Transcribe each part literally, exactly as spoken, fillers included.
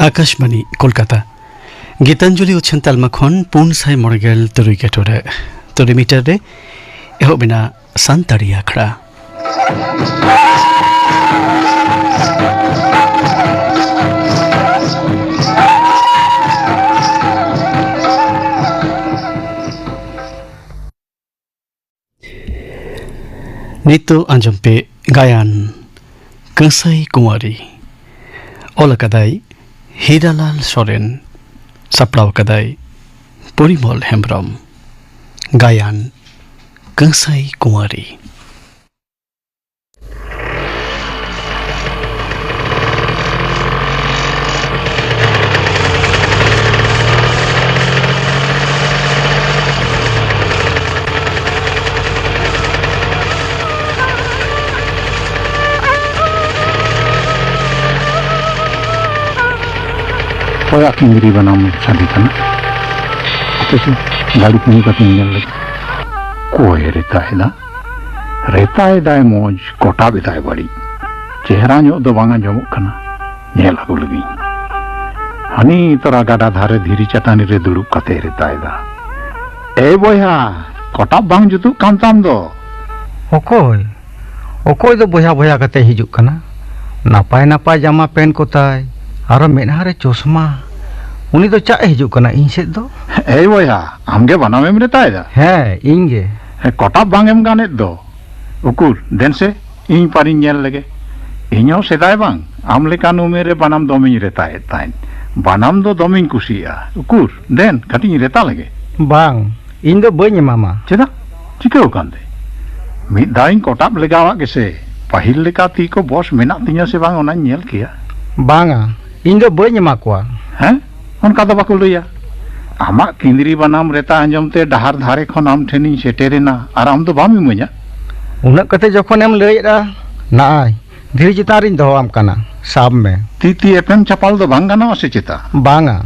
ᱟᱠᱟᱥᱵᱟᱱᱤ ᱠᱳᱞᱠᱟᱛᱟ᱾ ᱜᱤᱛᱟᱧᱡᱚᱞᱤ ᱩᱪᱷᱟᱹᱱ ᱛᱟᱞᱢᱟ ᱠᱷᱚᱱ ᱯᱩᱱ ᱥᱟᱭ ᱢᱚᱬᱮ ᱜᱮᱞ ᱛᱩᱨᱩᱭ ᱜᱮᱴᱚᱨᱮ ᱛᱩᱨᱩᱭ ᱢᱤᱴᱟᱨ ᱨᱮ ᱮᱦᱚᱵ ᱮᱱᱟ ᱥᱟᱱᱛᱟᱲᱤ ᱟᱠᱷᱲᱟ᱾ ᱱᱤᱛᱚᱜ ᱟᱸᱡᱚᱢ ᱯᱮ ᱜᱟᱭᱟᱱ ᱠᱟᱹᱥᱟᱹᱭ ᱠᱩᱸᱣᱟᱨᱤ᱾ ᱚᱞ ᱟᱠᱟᱫᱟᱭ ᱦᱤᱨᱟᱞᱟᱞ ᱥᱚᱨᱮᱱ, ᱥᱟᱯᱲᱟᱣ ᱟᱠᱟᱫᱟᱭ ᱯᱚᱨᱤᱢᱚᱞ ᱦᱮᱢᱵᱽᱨᱚᱢ᱾ ᱜᱟᱭᱟᱱ ᱠᱟᱹᱥᱟᱹᱭ ᱠᱩᱸᱣᱟᱨᱤ᱾ ᱚᱠᱚᱭᱟᱜ ᱠᱤᱝᱜᱽᱨᱤ ᱵᱟᱱᱟᱢ ᱥᱟᱰᱮ ᱠᱟᱱᱟ? ᱦᱟᱯᱮ ᱥᱮ, ᱜᱟᱹᱰᱤ ᱛᱤᱸᱜᱩ ᱠᱟᱛᱮᱧ ᱧᱮᱞ ᱞᱮᱜᱮ᱾ ᱚᱠᱚᱭᱮ ᱨᱮᱛᱟᱭᱮᱫᱟ? ᱨᱮᱛᱟᱭᱮᱫᱟᱭ ᱢᱚᱡᱽ, ᱠᱚᱴᱟᱵ ᱮᱫᱟᱭ ᱵᱟᱹᱲᱤᱡ᱾ ᱪᱮᱦᱨᱟ ᱧᱚᱜ ᱫᱚ ᱵᱟᱝ ᱟᱸᱡᱚᱢᱚᱜ ᱠᱟᱱᱟ᱾ ᱧᱮᱞ ᱟᱹᱜᱩ ᱞᱮᱜᱤᱧ᱾ ᱦᱟᱹᱱᱤ ᱛᱚᱨᱟ ᱜᱟᱰᱟ ᱫᱷᱟᱨᱮ ᱫᱷᱤᱨᱤ ᱪᱟᱹᱴᱟᱹᱱᱤ ᱨᱮ ᱫᱩᱲᱩᱵ ᱠᱟᱛᱮ ᱨᱮᱛᱟᱭᱮᱫᱟ᱾ ᱮᱭ ᱵᱚᱭᱦᱟ, ᱠᱚᱴᱟᱵ ᱵᱟᱝ ᱡᱩᱛᱩᱜ ᱠᱟᱱ ᱛᱟᱢ ᱫᱚ᱾ ᱚᱠᱚᱭ? ᱚᱠᱚᱭ ᱫᱚ ᱵᱚᱭᱦᱟ ᱵᱚᱭᱦᱟ ᱠᱟᱛᱮ ᱦᱤᱡᱩᱜ ᱠᱟᱱᱟ? ᱱᱟᱯᱟᱭ ᱱᱟᱯᱟᱭ ᱡᱟᱢᱟ ᱯᱮᱱ ᱠᱚ ᱛᱟᱭ, ᱟᱨᱚ ᱢᱮᱫᱦᱟ ᱨᱮ ᱪᱚᱥᱢᱟ᱾ ᱩᱱᱤ ᱫᱚ ᱪᱟᱜ ᱮ ᱦᱤᱡᱩᱜ ᱠᱟᱱᱟ ᱤᱧ ᱥᱮᱫ ᱫᱚ? ᱮᱭ ᱵᱚᱭᱦᱟ, ᱟᱢ ᱜᱮ ᱵᱟᱱᱟᱢ ᱮᱢ ᱨᱮᱛᱟᱭᱮᱫᱟ? ᱦᱮᱸ, ᱤᱧ ᱜᱮ᱾ ᱦᱮᱸ, ᱠᱚᱴᱟᱵ ᱵᱟᱝ ᱮᱢ ᱜᱟᱱᱮᱫ ᱫᱚ᱾ ᱩᱠᱩᱨ, ᱫᱮᱱ ᱥᱮ, ᱤᱧ ᱯᱟᱨᱤᱧ ᱧᱮᱞ ᱞᱮᱜᱮ᱾ ᱤᱧ ᱦᱚᱸ ᱥᱮᱫᱟᱭ ᱵᱟᱝ, ᱟᱢ ᱞᱮᱠᱟᱱ ᱩᱢᱮᱨ ᱨᱮ ᱵᱟᱱᱟᱢ ᱫᱚᱢᱮᱧ ᱨᱮᱛᱟᱭᱮᱫ ᱛᱟᱦᱮᱸᱫ᱾ ᱵᱟᱱᱟᱢ ᱫᱚ ᱫᱚᱢᱮᱧ ᱠᱩᱥᱤᱭᱟᱜᱼᱟ᱾ ᱩᱠᱩᱨ, ᱫᱮᱱ, ᱠᱟᱹᱴᱤᱡ ᱤᱧ ᱨᱮᱛᱟ ᱞᱮᱜᱮ᱾ ᱵᱟᱝ, ᱤᱧ ᱫᱚ ᱵᱟᱹᱧ ᱮᱢᱟᱢᱟ᱾ ᱪᱮᱫᱟᱜ? ᱪᱤᱠᱟᱹᱣ ᱠᱟᱱ ᱛᱮ? ᱢᱤᱫ ᱫᱷᱟᱣ ᱤᱧ ᱠᱚᱴᱟᱵ ᱞᱮᱜᱟᱣᱟᱜ ᱜᱮᱥᱮ, ᱯᱟᱹᱦᱤᱞ ᱞᱮᱠᱟ ᱛᱤ ᱠᱚ ᱵᱚᱥ ᱢᱮᱱᱟᱜ ᱛᱤᱧᱟᱹ ᱥᱮ ᱵᱟᱝ, ᱚᱱᱟᱧ ᱧᱮᱞ ᱠᱮᱭᱟ᱾ ᱵᱟᱝᱟ, ᱤᱧ ᱫᱚ ᱵᱟᱹᱧ ᱮᱢᱟ ᱠᱚᱣᱟ᱾ ᱦᱮᱸ? ᱚᱱᱠᱟ ᱫᱚ ᱵᱟᱠᱚ ᱞᱟᱹᱭᱟ᱾ ᱟᱢᱟᱜ ᱠᱤᱸᱫᱽᱨᱤ ᱵᱟᱱᱟᱢ ᱨᱮᱛᱟ ᱟᱸᱡᱚᱢ ᱛᱮ ᱰᱟᱦᱟᱨ ᱫᱷᱟᱨᱮ ᱠᱷᱚᱱ ᱟᱢ ᱴᱷᱮᱱᱤᱧ ᱥᱮᱴᱮᱨᱮᱱᱟ ᱟᱨ ᱟᱢ ᱫᱚ ᱵᱟᱢ ᱤᱢᱟᱹᱧᱟ᱾ ᱩᱱᱟᱹᱜ ᱠᱟᱛᱮ ᱡᱚᱠᱷᱚᱱᱮᱢ ᱞᱟᱹᱭᱮᱫᱼᱟ, ᱱᱟᱜᱼᱟᱭ, ᱫᱷᱤᱨᱤ ᱪᱮᱛᱟᱱ ᱨᱤᱧ ᱫᱚᱦᱚᱣᱟᱢ ᱠᱟᱱᱟ, ᱥᱟᱵ ᱢᱮ᱾ ᱛᱤ ᱛᱤ ᱮᱯᱮᱢ ᱪᱟᱯᱟᱞ ᱫᱚ ᱵᱟᱝ ᱜᱟᱱᱚᱜᱼᱟ ᱥᱮ ᱪᱮᱛᱟ? ᱵᱟᱝᱟ᱾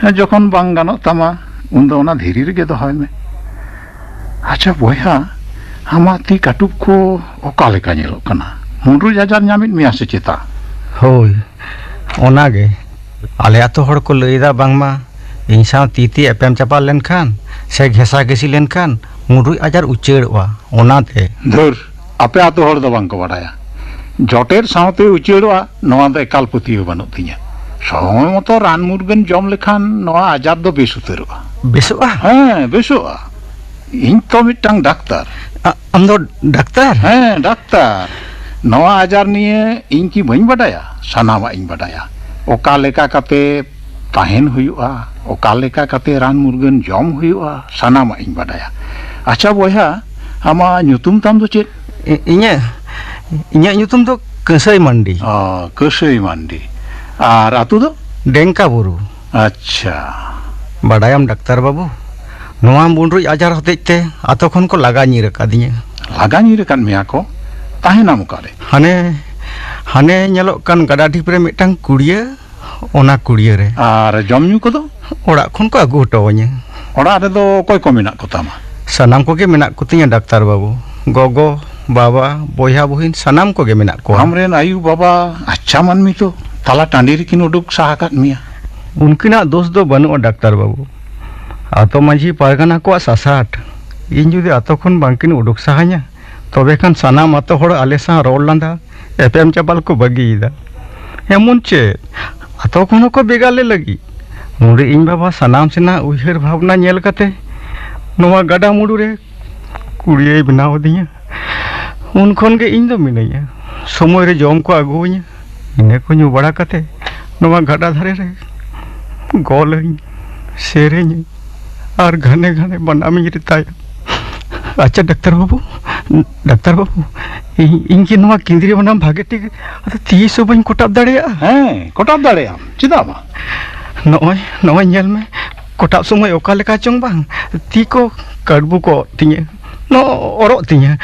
ᱦᱮᱸ, ᱡᱚᱠᱷᱚᱱ ᱵᱟᱝ ᱜᱟᱱᱚᱜ ᱛᱟᱢᱟ, ᱩᱱᱫᱚ ᱚᱱᱟ ᱫᱷᱤᱨᱤ ᱨᱮᱜᱮ ᱫᱚᱦᱚᱭ ᱢᱮ᱾ ᱟᱪᱪᱷᱟ ᱵᱚᱭᱦᱟ, ᱟᱢᱟᱜ ᱛᱤ ᱠᱟᱹᱴᱩᱵ ᱠᱚ ᱚᱠᱟ ᱞᱮᱠᱟ ᱧᱮᱞᱚᱜ ᱠᱟᱱᱟ? ᱢᱩᱸᱰᱨᱩᱡ ᱟᱡᱟᱨ ᱧᱟᱢᱮᱫ ᱢᱮᱭᱟ ᱥᱮ ᱪᱮᱛᱟ? ᱦᱳᱭ, ᱚᱱᱟᱜᱮ᱾ ᱟᱞᱮ ᱟᱛᱳ ᱦᱚᱲ ᱠᱚ ᱞᱟᱹᱭ ᱮᱫᱟ ᱵᱟᱝᱢᱟ ᱤᱧ ᱥᱟᱶ ᱛᱤ ᱛᱤ ᱮᱯᱮᱢ ᱪᱟᱯᱟᱞ ᱞᱮᱱᱠᱷᱟᱱ ᱥᱮ ᱜᱷᱮᱥᱟ ᱜᱷᱮᱥᱤ ᱞᱮᱱᱠᱷᱟᱱ ᱢᱩᱸᱰᱨᱩᱡ ᱟᱡᱟᱨ ᱩᱪᱟᱹᱲᱚᱜᱼᱟ, ᱚᱱᱟᱛᱮ᱾ ᱫᱷᱩᱨ, ᱟᱯᱮ ᱟᱛᱳ ᱦᱚᱲ ᱫᱚ ᱵᱟᱝ ᱠᱚ ᱵᱟᱲᱟᱭᱟ᱾ ᱡᱚᱴᱮᱫ ᱥᱟᱶᱛᱮ ᱩᱪᱟᱹᱲᱚᱜᱼᱟ, ᱱᱚᱣᱟ ᱫᱚ ᱮᱠᱟᱞ ᱯᱟᱹᱛᱭᱟᱹᱣ ᱵᱟᱹᱱᱩᱜ ᱛᱤᱧᱟᱹ᱾ ᱥᱚᱢᱚᱭ ᱢᱚᱛᱚ ᱨᱟᱱ ᱢᱩᱨᱜᱟᱹᱱ ᱡᱚᱢ ᱞᱮᱠᱷᱟᱱ ᱱᱚᱣᱟ ᱟᱡᱟᱨ ᱫᱚ ᱵᱮᱥ ᱩᱛᱟᱹᱨᱚᱜᱼᱟ᱾ ᱵᱮᱥᱚᱜᱼᱟ? ᱦᱮᱸ, ᱵᱮᱥᱚᱜᱼᱟ᱾ ᱤᱧ ᱛᱚ ᱢᱤᱫᱴᱟᱝ ᱰᱟᱠᱛᱟᱨ᱾ ᱟ-, ᱟᱢ ᱫᱚ ᱰᱟᱠᱛᱟᱨ? ᱦᱮᱸ, ᱰᱟᱠᱛᱟᱨ᱾ ᱱᱚᱣᱟ ᱟᱡᱟᱨ ᱱᱤᱭᱮ ᱤᱧ ᱠᱤ ᱵᱟᱹᱧ ᱵᱟᱰᱟᱭᱟ? ᱥᱟᱱᱟᱢᱟᱜ ᱤᱧ ᱵᱟᱰᱟᱭᱟ᱾ ᱚᱠᱟ ᱞᱮᱠᱟ ᱠᱟᱛᱮ ᱛᱟᱦᱮᱱ ᱦᱩᱭᱩᱜᱼᱟ, ᱚᱠᱟ ᱞᱮᱠᱟ ᱠᱟᱛᱮ ᱨᱟᱱ ᱢᱩᱨᱜᱟᱹᱱ ᱡᱚᱢ ᱦᱩᱭᱩᱜᱼᱟ, ᱥᱟᱱᱟᱢᱟᱜ ᱤᱧ ᱵᱟᱰᱟᱭᱟ᱾ ᱟᱪᱪᱷᱟ ᱵᱚᱭᱦᱟ, ᱟᱢᱟᱜ ᱧᱩᱛᱩᱢ ᱛᱟᱢ ᱫᱚ ᱪᱮᱫ? ᱤ-, ᱤᱧᱟᱹᱜ, ᱤᱧᱟᱹᱜ ᱧᱩᱛᱩᱢ ᱫᱚ ᱠᱟᱹᱥᱟᱹᱭ ᱢᱟᱱᱰᱤ᱾ ᱚ, ᱠᱟᱹᱥᱟᱹᱭ ᱢᱟᱱᱰᱤ᱾ ᱟᱨ ᱟᱹᱛᱩ ᱫᱚ? ᱰᱮᱝᱠᱟ ᱵᱩᱨᱩ᱾ ᱟᱪᱪᱷᱟ᱾ ᱵᱟᱰᱟᱭᱟᱢ ᱰᱟᱠᱛᱟᱨ ᱵᱟᱹᱵᱩ, ᱱᱚᱣᱟ ᱢᱩᱸᱰᱨᱩᱡ ᱟᱡᱟᱨ ᱦᱚᱛᱮᱡ ᱛᱮ ᱟᱛᱳ ᱠᱷᱚᱱ ᱠᱚ ᱞᱟᱜᱟ ᱧᱤᱨ ᱟᱠᱟᱫᱤᱧᱟ᱾ ᱞᱟᱜᱟ ᱧᱤᱨ ᱟᱠᱟᱫ ᱢᱮᱭᱟ ᱠᱚ? ᱛᱟᱦᱮᱱᱟᱢ ᱚᱠᱟᱨᱮ? ᱦᱟᱱᱮ, ᱦᱟᱱᱮ ᱧᱮᱞᱚᱜ ᱠᱟᱱ ᱜᱟᱰᱟ ᱰᱷᱤᱯ ᱨᱮ ᱢᱤᱫᱴᱟᱝ ᱠᱩᱲᱭᱟᱹ, ᱚᱱᱟ ᱠᱩᱲᱭᱟᱹ ᱨᱮ᱾ ᱟᱨ ᱡᱚᱢ ᱧᱩ ᱠᱚᱫᱚ? ᱚᱲᱟᱜ ᱠᱷᱚᱱ ᱠᱚ ᱟᱹᱜᱩ ᱦᱚᱴᱚ ᱟᱹᱧᱟ᱾ ᱚᱲᱟᱜ ᱨᱮᱫᱚ ᱚᱠᱚᱭ ᱠᱚ ᱢᱮᱱᱟᱜ ᱠᱚᱛᱟᱢᱟ? ᱥᱟᱱᱟᱢ ᱠᱚᱜᱮ ᱢᱮᱱᱟᱜ ᱠᱚᱛᱤᱧᱟ ᱰᱟᱠᱛᱟᱨ ᱵᱟᱹᱵᱩ᱾ ᱜᱚᱜᱚ, ᱵᱟᱵᱟ, ᱵᱚᱭᱦᱟ, ᱵᱩᱦᱤᱱ ᱥᱟᱱᱟᱢ ᱠᱚᱜᱮ ᱢᱮᱱᱟᱜ ᱠᱚᱣᱟ᱾ ᱟᱢᱨᱮᱱ ᱟᱭᱩ ᱵᱟᱵᱟ ᱟᱪᱪᱷᱟ ᱢᱟᱹᱱᱢᱤ ᱛᱚ, ᱛᱟᱞᱟ ᱴᱟᱺᱰᱤ ᱨᱮᱠᱤᱱ ᱩᱰᱩᱠ ᱥᱟᱦᱟ ᱟᱠᱟᱫ ᱢᱮᱭᱟ᱾ ᱩᱱᱠᱤᱱᱟᱜ ᱫᱳᱥ ᱫᱚ ᱵᱟᱹᱱᱩᱜᱼᱟ ᱰᱟᱠᱛᱟᱨ ᱵᱟᱹᱵᱩ᱾ ᱟᱛᱳ ᱢᱟᱹᱡᱷᱤ ᱯᱟᱨᱜᱟᱱᱟ ᱠᱚᱣᱟᱜ ᱥᱟᱥᱟᱴ᱾ ᱤᱧ ᱡᱩᱫᱤ ᱟᱛᱳ ᱠᱷᱚᱱ ᱵᱟᱝᱠᱤᱱ ᱩᱰᱩᱠ ᱥᱟᱦᱟᱧᱟ, ᱛᱚᱵᱮ ᱠᱷᱟᱱ ᱥᱟᱱᱟᱢ ᱟᱛᱳ ᱦᱚᱲ ᱟᱞᱮ ᱥᱟᱶ ᱨᱚᱲ ᱞᱟᱸᱫᱟ, ᱮᱯᱮᱢ ᱪᱟᱯᱟᱞ ᱠᱚ ᱵᱟᱹᱜᱤᱭᱮᱫᱟ᱾ ᱮᱢᱚᱱ ᱪᱮᱫ, ᱟᱛᱳ ᱠᱷᱚᱱ ᱦᱚᱸᱠᱚ ᱵᱷᱮᱜᱟᱨ ᱞᱮ ᱞᱟᱹᱜᱤᱫ᱾ ᱱᱚᱰᱮ ᱤᱧ ᱵᱟᱵᱟ ᱥᱟᱱᱟᱢ ᱥᱮᱱᱟᱜ ᱩᱭᱦᱟᱹᱨ ᱵᱷᱟᱵᱽᱱᱟ ᱧᱮᱞ ᱠᱟᱛᱮ ᱱᱚᱣᱟ ᱜᱟᱰᱟ ᱢᱩᱰᱩ ᱨᱮ ᱠᱩᱲᱤᱭᱟᱹᱭ ᱵᱮᱱᱟᱣ ᱟᱹᱫᱤᱧᱟ᱾ ᱩᱱ ᱠᱷᱚᱱ ᱜᱮ ᱤᱧ ᱫᱚ ᱢᱤᱱᱟᱹᱧᱟ᱾ ᱥᱚᱢᱚᱭ ᱨᱮ ᱡᱚᱢ ᱠᱚ ᱟᱹᱜᱩᱣᱟᱹᱧᱟ, ᱤᱱᱟᱹ ᱠᱚ ᱧᱩ ᱵᱟᱲᱟ ᱠᱟᱛᱮ ᱱᱚᱣᱟ ᱜᱟᱰᱟ ᱫᱷᱟᱨᱮ ᱨᱮ ᱜᱚᱞᱟᱹᱧ, ᱥᱮᱨᱮᱧᱟᱹᱧ ᱟᱨ ᱜᱷᱟᱱᱮ ᱜᱷᱟᱱᱮ ᱵᱟᱱᱟᱢᱤᱧ ᱨᱮᱛᱟᱭᱟ᱾ ᱟᱪᱪᱷᱟ ᱰᱟᱠᱛᱟᱨ ᱵᱟᱹᱵᱩ, ᱰᱟᱠᱛᱟᱨ ᱵᱟᱹᱵᱩ, ᱤᱧ, ᱤᱧ ᱠᱤ ᱱᱚᱣᱟ ᱠᱮᱸᱫᱽᱨᱤᱭᱟᱹ ᱵᱟᱱᱟᱢ ᱵᱷᱟᱜᱮ ᱴᱷᱤᱠ ᱟᱫᱚ ᱛᱤᱥ ᱦᱚᱸ ᱵᱟᱹᱧ ᱠᱚᱴᱟᱵ ᱫᱟᱲᱮᱭᱟᱜᱼᱟ? ᱦᱮᱸ, ᱠᱚᱴᱟᱵ ᱫᱟᱲᱮᱭᱟᱜ ᱟᱢ, ᱪᱮᱫᱟᱜ ᱵᱟᱝ? ᱱᱚᱜᱼᱚᱭ, ᱱᱚᱜᱼᱚᱭ ᱧᱮᱞ ᱢᱮ, ᱠᱚᱴᱟᱵ ᱥᱚᱢᱚᱭ ᱚᱠᱟ ᱞᱮᱠᱟ ᱪᱚᱝ ᱵᱟᱝ ᱛᱤ ᱠᱚ ᱠᱟᱹᱲᱵᱩ ᱠᱚᱜ ᱛᱤᱧᱟᱹ, ᱱᱚ ᱚᱨᱚᱜ ᱛᱤᱧᱟᱹ,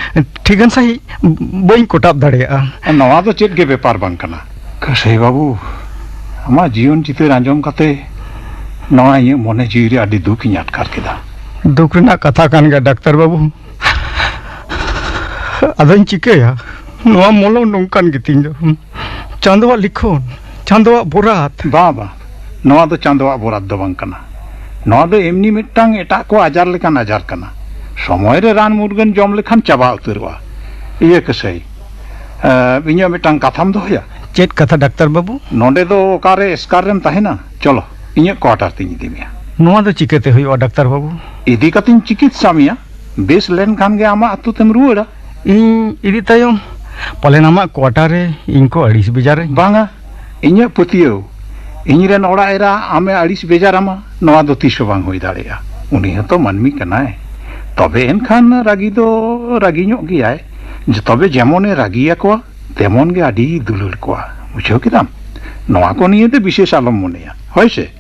ᱴᱷᱤᱠᱟᱹᱱ ᱥᱟᱺᱦᱤᱡ ᱵᱟᱹᱧ ᱠᱚᱴᱟᱵ ᱫᱟᱲᱮᱭᱟᱜᱼᱟ᱾ ᱱᱚᱣᱟ ᱫᱚ ᱪᱮᱫ ᱜᱮ ᱵᱮᱯᱟᱨ ᱵᱟᱝ ᱠᱟᱱᱟ᱾ ᱠᱟᱹᱥᱟᱹᱭ ᱵᱟᱹᱵᱩ, ᱟᱢᱟᱜ ᱡᱤᱭᱚᱱ ᱪᱤᱛᱟᱹᱨ ᱟᱸᱡᱚᱢ ᱠᱟᱛᱮ ᱱᱚᱣᱟ ᱤᱧᱟᱹᱜ ᱢᱚᱱᱮ ᱡᱤᱣᱤ ᱨᱮ ᱟᱹᱰᱤ ᱫᱩᱠ ᱤᱧ ᱟᱴᱠᱟᱨ ᱠᱮᱫᱟ᱾ ᱫᱩᱠ ᱨᱮᱱᱟᱜ ᱠᱟᱛᱷᱟ ᱠᱟᱱ ᱜᱮᱭᱟ ᱰᱟᱠᱛᱟᱨ ᱵᱟᱹᱵᱩ᱾ ᱟᱫᱚᱧ ᱪᱤᱠᱟᱹᱭᱟ? ᱱᱚᱣᱟ ᱢᱚᱞᱚᱝ ᱱᱚᱝᱠᱟᱱ ᱜᱮᱛᱤᱧ ᱫᱚ᱾ ᱪᱟᱸᱫᱳᱣᱟᱜ ᱞᱤᱠᱷᱚᱱ᱾ ᱪᱟᱸᱫᱚᱣᱟᱜ ᱵᱚᱨᱟᱛ᱾ ᱵᱟᱝ, ᱵᱟᱝ, ᱱᱚᱣᱟ ᱫᱚ ᱪᱟᱸᱫᱚᱣᱟᱜ ᱵᱚᱨᱟᱛ ᱫᱚ ᱵᱟᱝ ᱠᱟᱱᱟ᱾ ᱱᱚᱣᱟ ᱫᱚ ᱮᱢᱱᱤ ᱢᱤᱫᱴᱟᱝ ᱮᱴᱟᱜ ᱠᱚ ᱟᱡᱟᱨ ᱞᱮᱠᱟᱱ ᱟᱡᱟᱨ ᱠᱟᱱᱟ᱾ ᱥᱚᱢᱚᱭ ᱨᱮ ᱨᱟᱱ ᱢᱩᱨᱜᱟᱹᱱ ᱡᱚᱢ ᱞᱮᱠᱷᱟᱱ ᱪᱟᱵᱟ ᱩᱛᱟᱹᱨᱚᱜᱼᱟ᱾ ᱤᱭᱟᱹ ᱠᱟᱹᱥᱟᱹᱭ, ᱮ, ᱤᱧᱟᱹᱜ ᱢᱤᱫᱴᱟᱝ ᱠᱟᱛᱷᱟᱢ ᱫᱚᱦᱚᱭᱟ? ᱪᱮᱫ ᱠᱟᱛᱷᱟ, ᱰᱟᱠᱛᱟᱨ ᱵᱟᱹᱵᱩ? ᱱᱚᱰᱮ ᱫᱚ ᱚᱠᱟᱨᱮ ᱮᱥᱠᱟᱨ ᱨᱮᱢ ᱛᱟᱦᱮᱱᱟ? ᱪᱚᱞᱚ, ᱤᱧᱟᱹᱜ ᱠᱳᱣᱟᱴᱟᱨ ᱛᱤᱧ ᱤᱫᱤ ᱢᱮᱭᱟ᱾ ᱱᱚᱣᱟ ᱫᱚ ᱪᱤᱠᱟᱹᱛᱮ ᱦᱩᱭᱩᱜᱼᱟ, ᱰᱟᱠᱛᱟᱨ ᱵᱟᱹᱵᱩ? ᱤᱫᱤ ᱠᱟᱛᱮᱧ ᱪᱤᱠᱤᱛᱥᱟ ᱢᱮᱭᱟ, ᱵᱮᱥ ᱞᱮᱱᱠᱷᱟᱱ ᱜᱮ ᱟᱢᱟᱜ ᱟᱹᱛᱩ ᱛᱮᱢ ᱨᱩᱣᱟᱹᱲᱟ᱾ ᱤᱧ ᱤᱫᱤ ᱛᱟᱭᱚᱢ ᱯᱟᱞᱮᱱ ᱟᱢᱟᱜ ᱠᱳᱣᱟᱴᱟᱨ ᱨᱮ ᱤᱧ ᱠᱚ ᱟᱹᱲᱤᱥ ᱵᱮᱡᱟᱨᱟᱹᱧ᱾ ᱵᱟᱝᱟ, ᱤᱧᱟᱹᱜ ᱯᱟᱹᱛᱭᱟᱹᱣ, ᱤᱧᱨᱮᱱ ᱚᱲᱟᱜ ᱮᱨᱟ ᱟᱢᱮ ᱟᱹᱲᱤᱥ ᱵᱮᱡᱟᱨᱟᱢᱟ, ᱱᱚᱣᱟ ᱫᱚ ᱛᱤᱥ ᱦᱚᱸ ᱵᱟᱝ ᱦᱩᱭ ᱫᱟᱲᱮᱭᱟᱜᱼᱟ᱾ ᱩᱱᱤ ᱦᱚᱸᱛᱚ ᱢᱟᱹᱱᱢᱤ ᱠᱟᱱᱟᱭ᱾ ᱛᱚᱵᱮ ᱮᱱᱠᱷᱟᱱ ᱨᱟᱹᱜᱤ ᱫᱚ ᱨᱟᱹᱜᱤ ᱧᱚᱜ ᱜᱮᱭᱟᱭ᱾ ᱡᱮ ᱛᱚᱵᱮ ᱡᱮᱢᱚᱱᱮ ᱨᱟᱹᱜᱤᱭᱟᱠᱚᱣᱟ, ᱛᱮᱢᱚᱱ ᱜᱮ ᱟᱹᱰᱤ ᱫᱩᱞᱟᱹᱲ ᱠᱚᱣᱟ᱾ ᱵᱩᱡᱷᱟᱹᱣ ᱠᱮᱫᱟᱢ? ᱱᱚᱣᱟ ᱠᱚ ᱱᱤᱭᱮ ᱫᱚ ᱵᱤᱥᱮᱥ ᱟᱞᱚᱢ ᱢᱚᱱᱮᱭᱟ, ᱦᱳᱭ ᱥᱮ?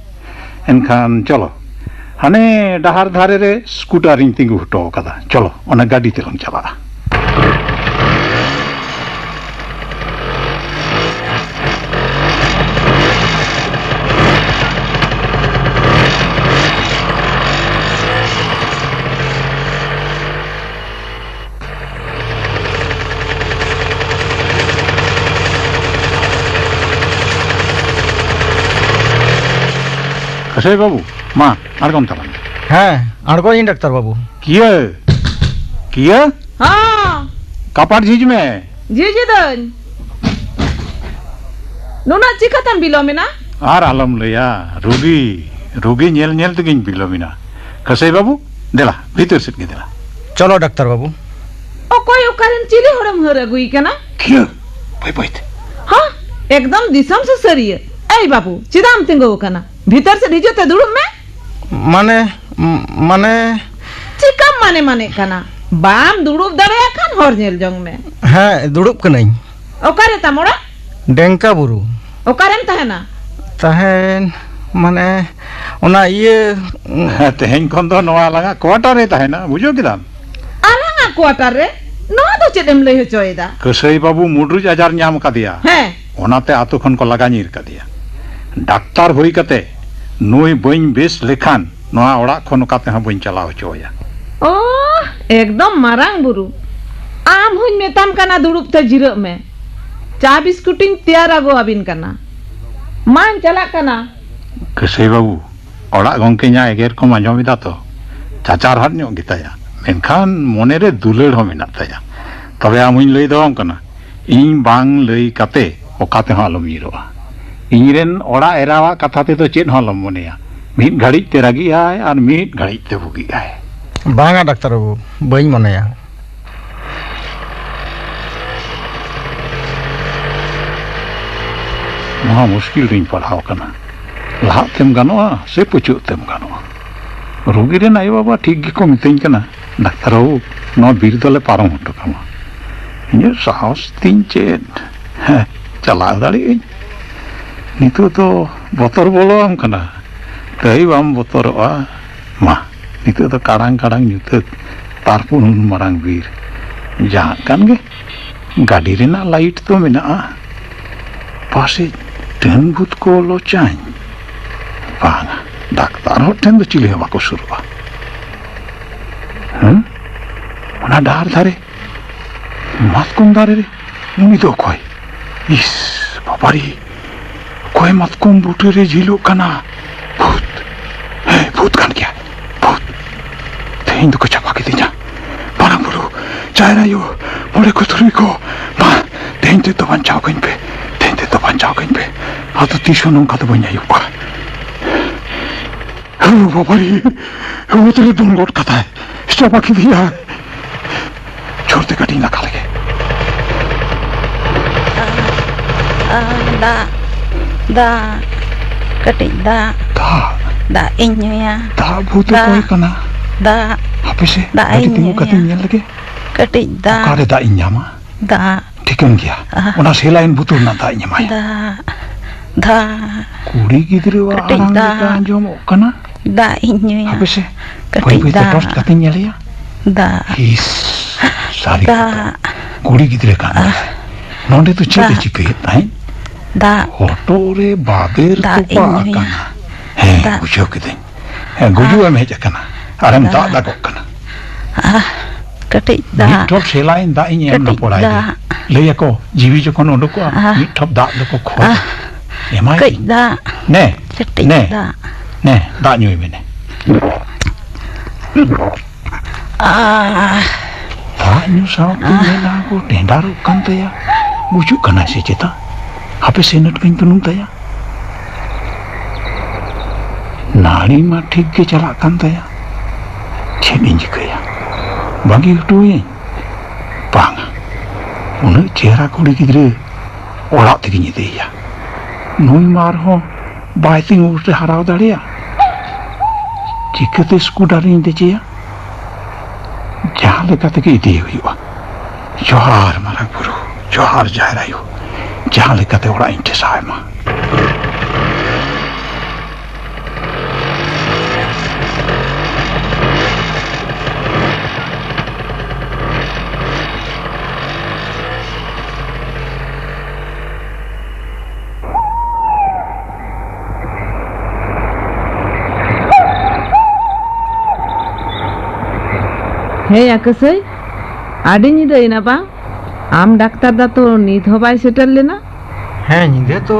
ᱮᱱᱠᱷᱟᱱ ᱪᱚᱞᱚ, ᱦᱟᱱᱮ ᱰᱟᱦᱟᱨ ᱫᱷᱟᱨᱮ ᱨᱮ ᱥᱠᱩᱴᱟᱨᱤᱧ ᱛᱤᱸᱜᱩ ᱦᱚᱴᱚ ᱟᱠᱟᱫᱟ, ᱪᱚᱞᱚ, ᱚᱱᱟ ᱜᱟᱹᱰᱤ ᱛᱮᱞᱟᱝ ᱪᱟᱞᱟᱜᱼᱟ᱾ ᱠᱟᱹᱥᱟᱹᱭ ᱵᱟᱹᱵᱩ, ᱢᱟ, ᱟᱬᱜᱚᱱ ᱛᱟᱞᱟᱝ ᱢᱮ᱾ ᱦᱮᱸ, ᱟᱬᱜᱚᱭᱤᱧ, ᱰᱟᱠᱛᱟᱨ ᱵᱟᱹᱵᱩ᱾ ᱠᱤᱭᱟᱹ? ᱠᱤᱭᱟᱹ? ᱦᱚᱸ᱾ ᱠᱟᱯᱟᱴ ᱡᱷᱤᱡ ᱢᱮ᱾ ᱡᱷᱤᱡ ᱮᱫᱟᱹᱧ᱾ ᱱᱩᱱᱟᱹᱜ ᱪᱤᱠᱟᱹᱛᱮᱢ ᱵᱤᱞᱚᱢ ᱮᱱᱟ? ᱟᱨ ᱟᱞᱚᱢ ᱞᱟᱹᱭᱟ, ᱨᱩᱜᱤ, ᱨᱩᱜᱤ ᱧᱮᱞ ᱧᱮᱞ ᱛᱮᱜᱤᱧ ᱵᱤᱞᱚᱢ ᱮᱱᱟ᱾ ᱠᱟᱹᱥᱟᱹᱭ ᱵᱟᱹᱵᱩ, ᱫᱮᱞᱟ, ᱵᱷᱤᱛᱟᱹᱨ ᱥᱮᱫ ᱜᱮ ᱫᱮᱞᱟ᱾ ᱪᱚᱞᱚ, ᱰᱟᱠᱛᱟᱨ ᱵᱟᱹᱵᱩ᱾ ᱚᱠᱚᱭ ᱚᱠᱟᱨᱮᱱ ᱪᱤᱞᱤ ᱦᱚᱲᱮᱢ ᱦᱟᱹᱨ ᱟᱹᱜᱩᱭ ᱠᱟᱱᱟ? ᱠᱤᱭᱟᱹ, ᱵᱟᱹᱭ ᱵᱟᱹᱭ ᱛᱮ᱾ ᱦᱚᱸ, ᱮᱠᱫᱚᱢ ᱫᱤᱥᱚᱢ ᱥᱩᱥᱟᱹᱨᱤᱭᱟᱹ᱾ ᱮᱭ ᱵᱟᱹᱵᱩ, ᱪᱮᱫᱟᱜ ᱮᱢ ᱛᱤᱸᱜᱩ ᱟᱠᱟᱱᱟ? ᱵᱷᱤᱛᱟᱹᱨ ᱥᱮᱫ ᱦᱤᱡᱩᱜ ᱛᱮ ᱫᱩᱲᱩᱵ ᱢᱮ᱾ ᱢᱟᱱᱮ, ᱢᱟᱱᱮ᱾ ᱪᱤᱠᱟᱹᱢ ᱢᱟᱱᱮ ᱢᱟᱱᱮᱜ ᱠᱟᱱᱟ? ᱵᱟᱢ ᱫᱩᱲᱩᱵ ᱫᱟᱲᱮᱭᱟᱜ ᱠᱷᱟᱱ ᱦᱚᱨ ᱧᱮᱞ ᱡᱚᱝ ᱢᱮ᱾ ᱦᱮᱸ, ᱫᱩᱲᱩᱵ ᱠᱟᱹᱱᱟᱹᱧ᱾ ᱚᱠᱟᱨᱮ ᱛᱟᱢ ᱚᱲᱟᱜ? ᱰᱮᱝᱠᱟ ᱵᱩᱨᱩ᱾ ᱚᱠᱟᱨᱮᱢ ᱛᱟᱦᱮᱱᱟ? ᱛᱟᱦᱮᱱ, ᱢᱟᱱᱮ, ᱚᱱᱟ ᱤᱭᱟᱹ᱾ ᱦᱮᱸ, ᱛᱮᱦᱮᱧ ᱠᱷᱚᱱ ᱫᱚ ᱱᱚᱣᱟ ᱟᱞᱟᱝᱟᱜ ᱠᱳᱣᱟᱴᱟᱨ ᱨᱮ ᱛᱟᱦᱮᱱᱟ, ᱵᱩᱡᱷᱟᱹᱣ ᱠᱮᱫᱟᱢ? ᱟᱞᱟᱝᱟᱜ ᱠᱳᱣᱟᱴᱟᱨ ᱨᱮ? ᱱᱚᱣᱟ ᱫᱚ ᱪᱮᱫ ᱮᱢ ᱞᱟᱹᱭ ᱦᱚᱪᱚᱭᱮᱫᱟ? ᱠᱟᱹᱥᱟᱹᱭ ᱵᱟᱹᱵᱩ ᱢᱩᱰᱨᱩᱡ ᱟᱡᱟᱨ ᱧᱟᱢ ᱠᱟᱫᱮᱭᱟ᱾ ᱦᱮᱸ᱾ ᱚᱱᱟᱛᱮ ᱟᱛᱳ ᱠᱷᱚᱱ ᱠᱚ ᱞᱟᱜᱟ ᱧᱤᱨ ᱠᱟᱫᱮᱭᱟ᱾ ᱰᱟᱠᱛᱟᱨ ᱦᱩᱭ ᱠᱟᱛᱮ ᱱᱩᱭ ᱵᱟᱹᱧ ᱵᱮᱥ ᱞᱮᱠᱷᱟᱱ ᱱᱚᱣᱟ ᱚᱲᱟᱜ ᱠᱷᱚᱱ ᱚᱠᱟ ᱛᱮᱦᱚᱸ ᱵᱟᱹᱧ ᱪᱟᱞᱟᱣ ᱦᱚᱪᱚ ᱟᱭᱟ᱾ ᱳᱦ, ᱮᱠᱫᱚᱢ ᱢᱟᱨᱟᱝ ᱵᱩᱨᱩ᱾ ᱟᱢ ᱦᱚᱧ ᱢᱮᱛᱟᱢ ᱠᱟᱱᱟ, ᱫᱩᱲᱩᱵ ᱛᱮ ᱡᱤᱨᱟᱹᱜ ᱢᱮ᱾ ᱪᱟ ᱵᱤᱥᱠᱩᱴᱤᱧ ᱛᱮᱭᱟᱨ ᱟᱹᱜᱩ ᱟᱹᱵᱤᱱ ᱠᱟᱱᱟ᱾ ᱢᱟᱧ ᱪᱟᱞᱟᱜ ᱠᱟᱱᱟ᱾ ᱠᱟᱹᱥᱟᱹᱭ ᱵᱟᱹᱵᱩ, ᱚᱲᱟᱜ ᱜᱚᱢᱠᱮ ᱤᱧᱟᱹᱜ ᱮᱜᱮᱨ ᱠᱚᱢ ᱟᱸᱡᱚᱢ ᱮᱫᱟ ᱛᱚ? ᱪᱟᱪᱟᱨᱦᱟᱫ ᱧᱚᱜ ᱜᱮᱛᱟᱭᱟ, ᱢᱮᱱᱠᱷᱟᱱ ᱢᱚᱱᱮᱨᱮ ᱫᱩᱞᱟᱹᱲ ᱦᱚᱸ ᱢᱮᱱᱟᱜ ᱛᱟᱭᱟ᱾ ᱛᱚᱵᱮ ᱟᱢ ᱦᱚᱧ ᱞᱟᱹᱭ ᱫᱚᱦᱚᱣᱟᱢ ᱠᱟᱱᱟ, ᱤᱧ ᱵᱟᱝ ᱞᱟᱹᱭ ᱠᱟᱛᱮ ᱚᱠᱟ ᱛᱮᱦᱚᱸ ᱟᱞᱚᱢ ᱧᱤᱨᱚᱜᱼᱟ᱾ ᱤᱧᱨᱮᱱ ᱚᱲᱟᱜ ᱮᱨᱟᱣᱟᱜ ᱠᱟᱛᱷᱟ ᱛᱮᱫᱚ ᱪᱮᱫ ᱦᱚᱸ ᱟᱞᱚᱢ ᱢᱚᱱᱮᱭᱟ᱾ ᱢᱤᱫ ᱜᱷᱟᱹᱲᱤᱡ ᱛᱮ ᱨᱟᱹᱜᱤᱜ ᱟᱭ ᱟᱨ ᱢᱤᱫ ᱜᱷᱟᱹᱲᱤᱡ ᱛᱮ ᱵᱩᱜᱤᱜ ᱟᱭ᱾ ᱵᱟᱝᱟ ᱰᱟᱠᱛᱟᱨ ᱵᱟᱹᱵᱩ, ᱵᱟᱹᱧ ᱢᱚᱱᱮᱭᱟ᱾ ᱢᱚᱦᱟ ᱢᱩᱥᱠᱤᱞ ᱨᱤᱧ ᱯᱟᱲᱟᱣ ᱟᱠᱟᱱᱟ᱾ ᱞᱟᱦᱟᱜ ᱛᱮᱢ ᱜᱟᱱᱚᱜᱼᱟ ᱥᱮ ᱯᱟᱹᱪᱟᱹᱜ ᱛᱮᱢ ᱜᱟᱱᱚᱜᱼᱟ? ᱨᱩᱜᱤ ᱨᱮᱱ ᱟᱭᱳᱼᱵᱟᱵᱟ ᱴᱷᱤᱠ ᱜᱮᱠᱚ ᱢᱤᱛᱟᱹᱧ ᱠᱟᱱᱟ, "ᱰᱟᱠᱛᱟᱨ ᱵᱟᱹᱵᱩ, ᱱᱚᱣᱟ ᱵᱤᱨ ᱫᱚᱞᱮ ᱯᱟᱨᱚᱢ ᱦᱚᱴᱚ ᱠᱟᱢᱟ᱾" ᱤᱧᱟᱹᱜ ᱥᱟᱦᱚᱥ ᱛᱤᱧ ᱪᱮᱫ? ᱦᱮᱸ, ᱪᱟᱞᱟᱣ ᱫᱟᱲᱮᱭᱟᱜ ᱟᱹᱧ᱾ ᱱᱤᱛᱚᱜ ᱫᱚ ᱵᱚᱛᱚᱨ ᱵᱚᱞᱚᱣᱟᱢ ᱠᱟᱱᱟ, ᱛᱟᱹᱭ ᱵᱟᱢ ᱵᱚᱛᱚᱨᱚᱜᱼᱟ᱾ ᱢᱟ, ᱱᱤᱛᱚᱜ ᱫᱚ ᱠᱟᱲᱟᱝ ᱠᱟᱲᱟᱝ ᱧᱩᱛᱟᱹᱛ, ᱛᱟᱨᱯᱚᱨ ᱩᱱ ᱢᱟᱨᱟᱝ ᱵᱤᱨ᱾ ᱡᱟᱦᱟᱸ ᱠᱟᱱ ᱜᱮ, ᱜᱟᱹᱰᱤ ᱨᱮᱱᱟᱜ ᱞᱟᱭᱤᱴ ᱫᱚ ᱢᱮᱱᱟᱜᱼᱟ᱾ ᱯᱟᱥᱮᱡ ᱰᱟᱹᱱ ᱵᱷᱩᱛ ᱠᱚ ᱞᱚᱪᱟᱧ? ᱵᱟᱝᱟ, ᱰᱟᱠᱛᱟᱨ ᱦᱚᱲ ᱴᱷᱮᱱ ᱫᱚ ᱪᱤᱞᱤ ᱦᱚᱸ ᱵᱟᱠᱚ ᱥᱩᱨᱩᱜᱼᱟ᱾ ᱦᱮᱸ? ᱚᱱᱟ ᱰᱟᱦᱟᱨ ᱫᱷᱟᱨᱮ ᱢᱟᱛᱠᱚᱢ ᱫᱟᱨᱮ ᱨᱮ ᱩᱱᱤ ᱫᱚ ᱚᱠᱚᱭ? ᱤᱥ, ᱵᱟᱵᱟᱨᱮ! ᱚᱠᱚᱭ ᱢᱟᱛᱠᱚᱢ ᱵᱩᱴᱟᱹ ᱨᱮ ᱡᱷᱤᱞᱚᱜ ᱠᱟᱱᱟ? ᱵᱷᱩᱛ! ᱦᱮᱸ, ᱵᱷᱩᱛ ᱠᱟᱱ ᱜᱮᱭᱟ, ᱵᱷᱩᱛ! ᱛᱮᱦᱮᱧ ᱫᱚᱠᱚ ᱪᱟᱵᱟ ᱠᱤᱫᱤᱧᱟ᱾ ᱢᱟᱨᱟᱝ ᱵᱩᱨᱩ, ᱡᱟᱦᱮᱨ ᱟᱭᱳ, ᱢᱚᱬᱮ ᱠᱚ ᱛᱩᱨᱩᱭ ᱠᱚ, ᱢᱟ, ᱛᱮᱦᱮᱧ ᱛᱮᱫ ᱫᱚ ᱵᱟᱧᱪᱟᱣ ᱠᱟᱹᱧ ᱯᱮ, ᱛᱮᱦᱮᱧ ᱛᱮᱫ ᱫᱚ ᱵᱟᱧᱪᱟᱣ ᱠᱟᱹᱧ ᱯᱮ᱾ ᱟᱫᱚ ᱛᱤᱥ ᱦᱚᱸ ᱱᱚᱝᱠᱟ ᱫᱚ ᱵᱟᱹᱧ ᱟᱹᱭᱩᱵ ᱠᱚᱣᱟ᱾ ᱳ ᱵᱟᱵᱟᱨᱮ! ᱚᱛ ᱨᱮ ᱫᱚᱱ ᱜᱚᱫ ᱠᱟᱫᱟᱭ᱾ ᱪᱟᱵᱟ ᱠᱮᱫᱮᱭᱟᱭ᱾ ᱡᱳᱨ ᱛᱮ ᱜᱟᱹᱰᱤᱧ ᱞᱟᱜᱟ ᱞᱮᱜᱮ᱾ ᱟ, ᱟ, ᱫᱟᱜ, ᱫᱟᱜ, ᱠᱟᱹᱴᱤᱡ ᱫᱟᱜ᱾ ᱫᱟᱜ? ᱫᱟᱜ ᱤᱧ ᱧᱩᱭᱟ᱾ ᱫᱟᱜ ᱵᱷᱩᱛ ᱫᱟᱜ᱾ ᱚᱠᱚᱭ ᱠᱟᱱᱟ? ᱫᱟᱜ᱾ ᱦᱟᱯᱮ ᱥᱮ, ᱫᱟᱜ ᱜᱟᱹᱰᱤ ᱤᱧ ᱛᱤᱸᱜᱩ ᱠᱟᱛᱮᱧ ᱧᱩᱭᱟ᱾ ᱧᱮᱞ ᱞᱮᱜᱮ᱾ ᱠᱟᱹᱴᱤᱡ ᱫᱟᱜ᱾ ᱚᱠᱟᱨᱮ ᱫᱟᱜ ᱤᱧ ᱧᱟᱢᱟ? ᱫᱟᱜ᱾ ᱴᱷᱤᱠᱟᱹᱱ ᱜᱮᱭᱟ, ᱟᱦ᱾ ᱚᱱᱟ ᱥᱮᱞᱟᱭᱤᱱ ᱵᱩᱛᱟᱹ ᱨᱮᱱᱟᱜ ᱫᱟᱜ ᱤᱧ ᱮᱢᱟᱭᱟ᱾ ᱫᱟᱜ, ᱫᱟᱜ᱾ ᱠᱩᱲᱤ ᱜᱤᱫᱽᱨᱟᱹᱣᱟᱜ ᱠᱟᱹᱴᱤᱡ ᱟᱲᱟᱝ ᱞᱮᱠᱟ ᱫᱟᱜ᱾ ᱟᱸᱡᱚᱢᱚᱜ ᱠᱟᱱᱟ᱾ ᱫᱟᱜ ᱤᱧ ᱧᱩᱭᱟ᱾ ᱦᱟᱯᱮ ᱥᱮ, ᱠᱟᱹᱴᱤᱡ ᱵᱟᱹᱭ ᱵᱟᱹᱭ ᱛᱮ ᱫᱟᱜ᱾ ᱴᱚᱨᱪ ᱠᱟᱛᱮᱧ ᱧᱮᱞᱮᱭᱟ᱾ ᱫᱟᱜ᱾ ᱤᱥ, ᱥᱟᱹᱨᱤ ᱫᱟᱜ᱾ ᱠᱟᱛᱷᱟ᱾ ᱠᱩᱲᱤ ᱜᱤᱫᱽᱨᱟᱹ ᱠᱟᱱ ᱟᱦ᱾ ᱜᱮᱭᱟᱭ᱾ ᱱᱚᱸᱰᱮ ᱫᱚ ᱪᱮᱫ ᱮ ᱫᱟᱜ᱾ ᱪᱤᱠᱟᱹᱭᱮᱫ ᱛᱟᱦᱮᱸᱫ? ᱫᱟᱜ᱾ ᱦᱚᱴᱚᱜ ᱨᱮ ᱵᱟᱵᱮᱨ ᱫᱟᱜ ᱛᱚᱯᱟ ᱤᱧ ᱧᱩᱭᱟ᱾ ᱟᱠᱟᱱᱟ᱾ ᱦᱮᱸ, ᱫᱟᱜ᱾ ᱵᱩᱡᱷᱟᱹᱣ ᱠᱤᱫᱟᱹᱧ᱾ ᱦᱮᱸ, ᱜᱩᱡᱩᱜ ᱟᱦ᱾ ᱮᱢ ᱦᱮᱡ ᱟᱠᱟᱱᱟ᱾ ᱟᱨᱮᱢ ᱫᱟᱜ ᱫᱟᱜ᱾ ᱫᱟᱜᱚᱜ ᱠᱟᱱᱟ᱾ ᱟᱦ᱾ ᱠᱟᱹᱴᱤᱡ ᱫᱟᱜ᱾ ᱢᱤᱫ ᱴᱷᱚᱯ ᱥᱮᱞᱟᱭᱤᱱ ᱫᱟᱜ ᱤᱧ ᱮᱢ ᱠᱟᱹᱴᱤᱡ ᱨᱚᱯᱚᱲᱟᱭ ᱜᱮ᱾ ᱫᱟᱜ᱾ ᱞᱟᱹᱭ ᱟᱠᱚ, ᱡᱤᱣᱤ ᱡᱚᱠᱷᱚᱱ ᱩᱰᱩᱠᱚᱜᱼᱟ, ᱟᱦ᱾ ᱢᱤᱫ ᱴᱷᱚᱯ ᱫᱟᱜ ᱫᱚᱠᱚ ᱠᱷᱚᱡᱟ᱾ ᱟᱦ᱾ ᱮᱢᱟᱭ ᱠᱟᱹᱡ ᱢᱮ᱾ ᱫᱟᱜ᱾ ᱱᱮ, ᱠᱟᱹᱴᱤᱡ ᱱᱮ, ᱫᱟᱜ᱾ ᱱᱮ, ᱫᱟᱜ ᱧᱩᱭ ᱢᱮ ᱱᱮ᱾ ᱟᱦ᱾ ᱫᱟᱜ ᱧᱩ ᱥᱟᱶᱛᱮ ᱢᱮᱫᱦᱟ ᱠᱚ ᱴᱮᱸᱰᱟᱨᱚᱜ ᱠᱟᱱ ᱛᱟᱭᱟ᱾ ᱜᱩᱡᱩᱜ ᱠᱟᱱᱟᱭ ᱥᱮ ᱪᱮᱛᱟ? ᱦᱟᱯᱮ ᱥᱮ ᱱᱟᱹᱴᱠᱟᱹᱧ ᱛᱩᱱᱩᱢ ᱛᱟᱭᱟ᱾ ᱱᱟᱹᱲᱤ ᱢᱟ ᱴᱷᱤᱠ ᱜᱮ ᱪᱟᱞᱟᱜ ᱠᱟᱱ ᱛᱟᱭᱟ᱾ ᱪᱮᱫ ᱤᱧ ᱪᱤᱠᱟᱹᱭᱟ? ᱵᱟᱹᱜᱤ ᱦᱚᱴᱚᱣᱟᱹᱭᱟᱹᱧ? ᱵᱟᱝᱟ, ᱩᱱᱟᱹᱜ ᱪᱮᱦᱨᱟ ᱠᱩᱲᱤ ᱜᱤᱫᱽᱨᱟᱹ ᱚᱲᱟᱜ ᱛᱮᱜᱮᱧ ᱤᱫᱤᱭᱮᱭᱟ᱾ ᱱᱩᱭ ᱢᱟ ᱟᱨᱦᱚᱸ ᱵᱟᱭ ᱛᱤᱸᱜᱩ ᱠᱮᱴᱮᱡ ᱦᱟᱨᱟᱣ ᱫᱟᱲᱮᱭᱟᱜ᱾ ᱪᱤᱠᱟᱹᱛᱮ ᱥᱠᱩᱴᱟᱨᱤᱧ ᱫᱮᱡᱮᱭᱟ? ᱡᱟᱦᱟᱸ ᱞᱮᱠᱟ ᱛᱮᱜᱮ ᱤᱫᱤᱭᱮ ᱦᱩᱭᱩᱜᱼᱟ᱾ ᱡᱚᱦᱟᱨ ᱢᱟᱨᱟᱝ ᱵᱩᱨᱩ, ᱡᱚᱦᱟᱨ ᱡᱟᱦᱮᱨ ᱟᱭᱳ, ᱡᱟᱦᱟᱸ ᱞᱮᱠᱟᱛᱮ ᱚᱲᱟᱜ ᱤᱧ ᱴᱷᱮᱥᱟᱣ ᱮ ᱢᱟ᱾ ᱦᱮᱸ ᱭᱟ ᱠᱟᱹᱥᱟᱹᱭ, ᱟᱹᱰᱤ ᱧᱤᱫᱟᱹᱭᱮᱱᱟ ᱵᱟᱝ? ᱟᱢ ᱰᱟᱠᱛᱟᱨ ᱫᱟ ᱛᱚ ᱱᱤᱛ ᱦᱚᱸ ᱵᱟᱭ ᱥᱮᱴᱮᱨ ᱞᱮᱱᱟ? ᱦᱮᱸ, ᱧᱤᱫᱟᱹ ᱛᱚ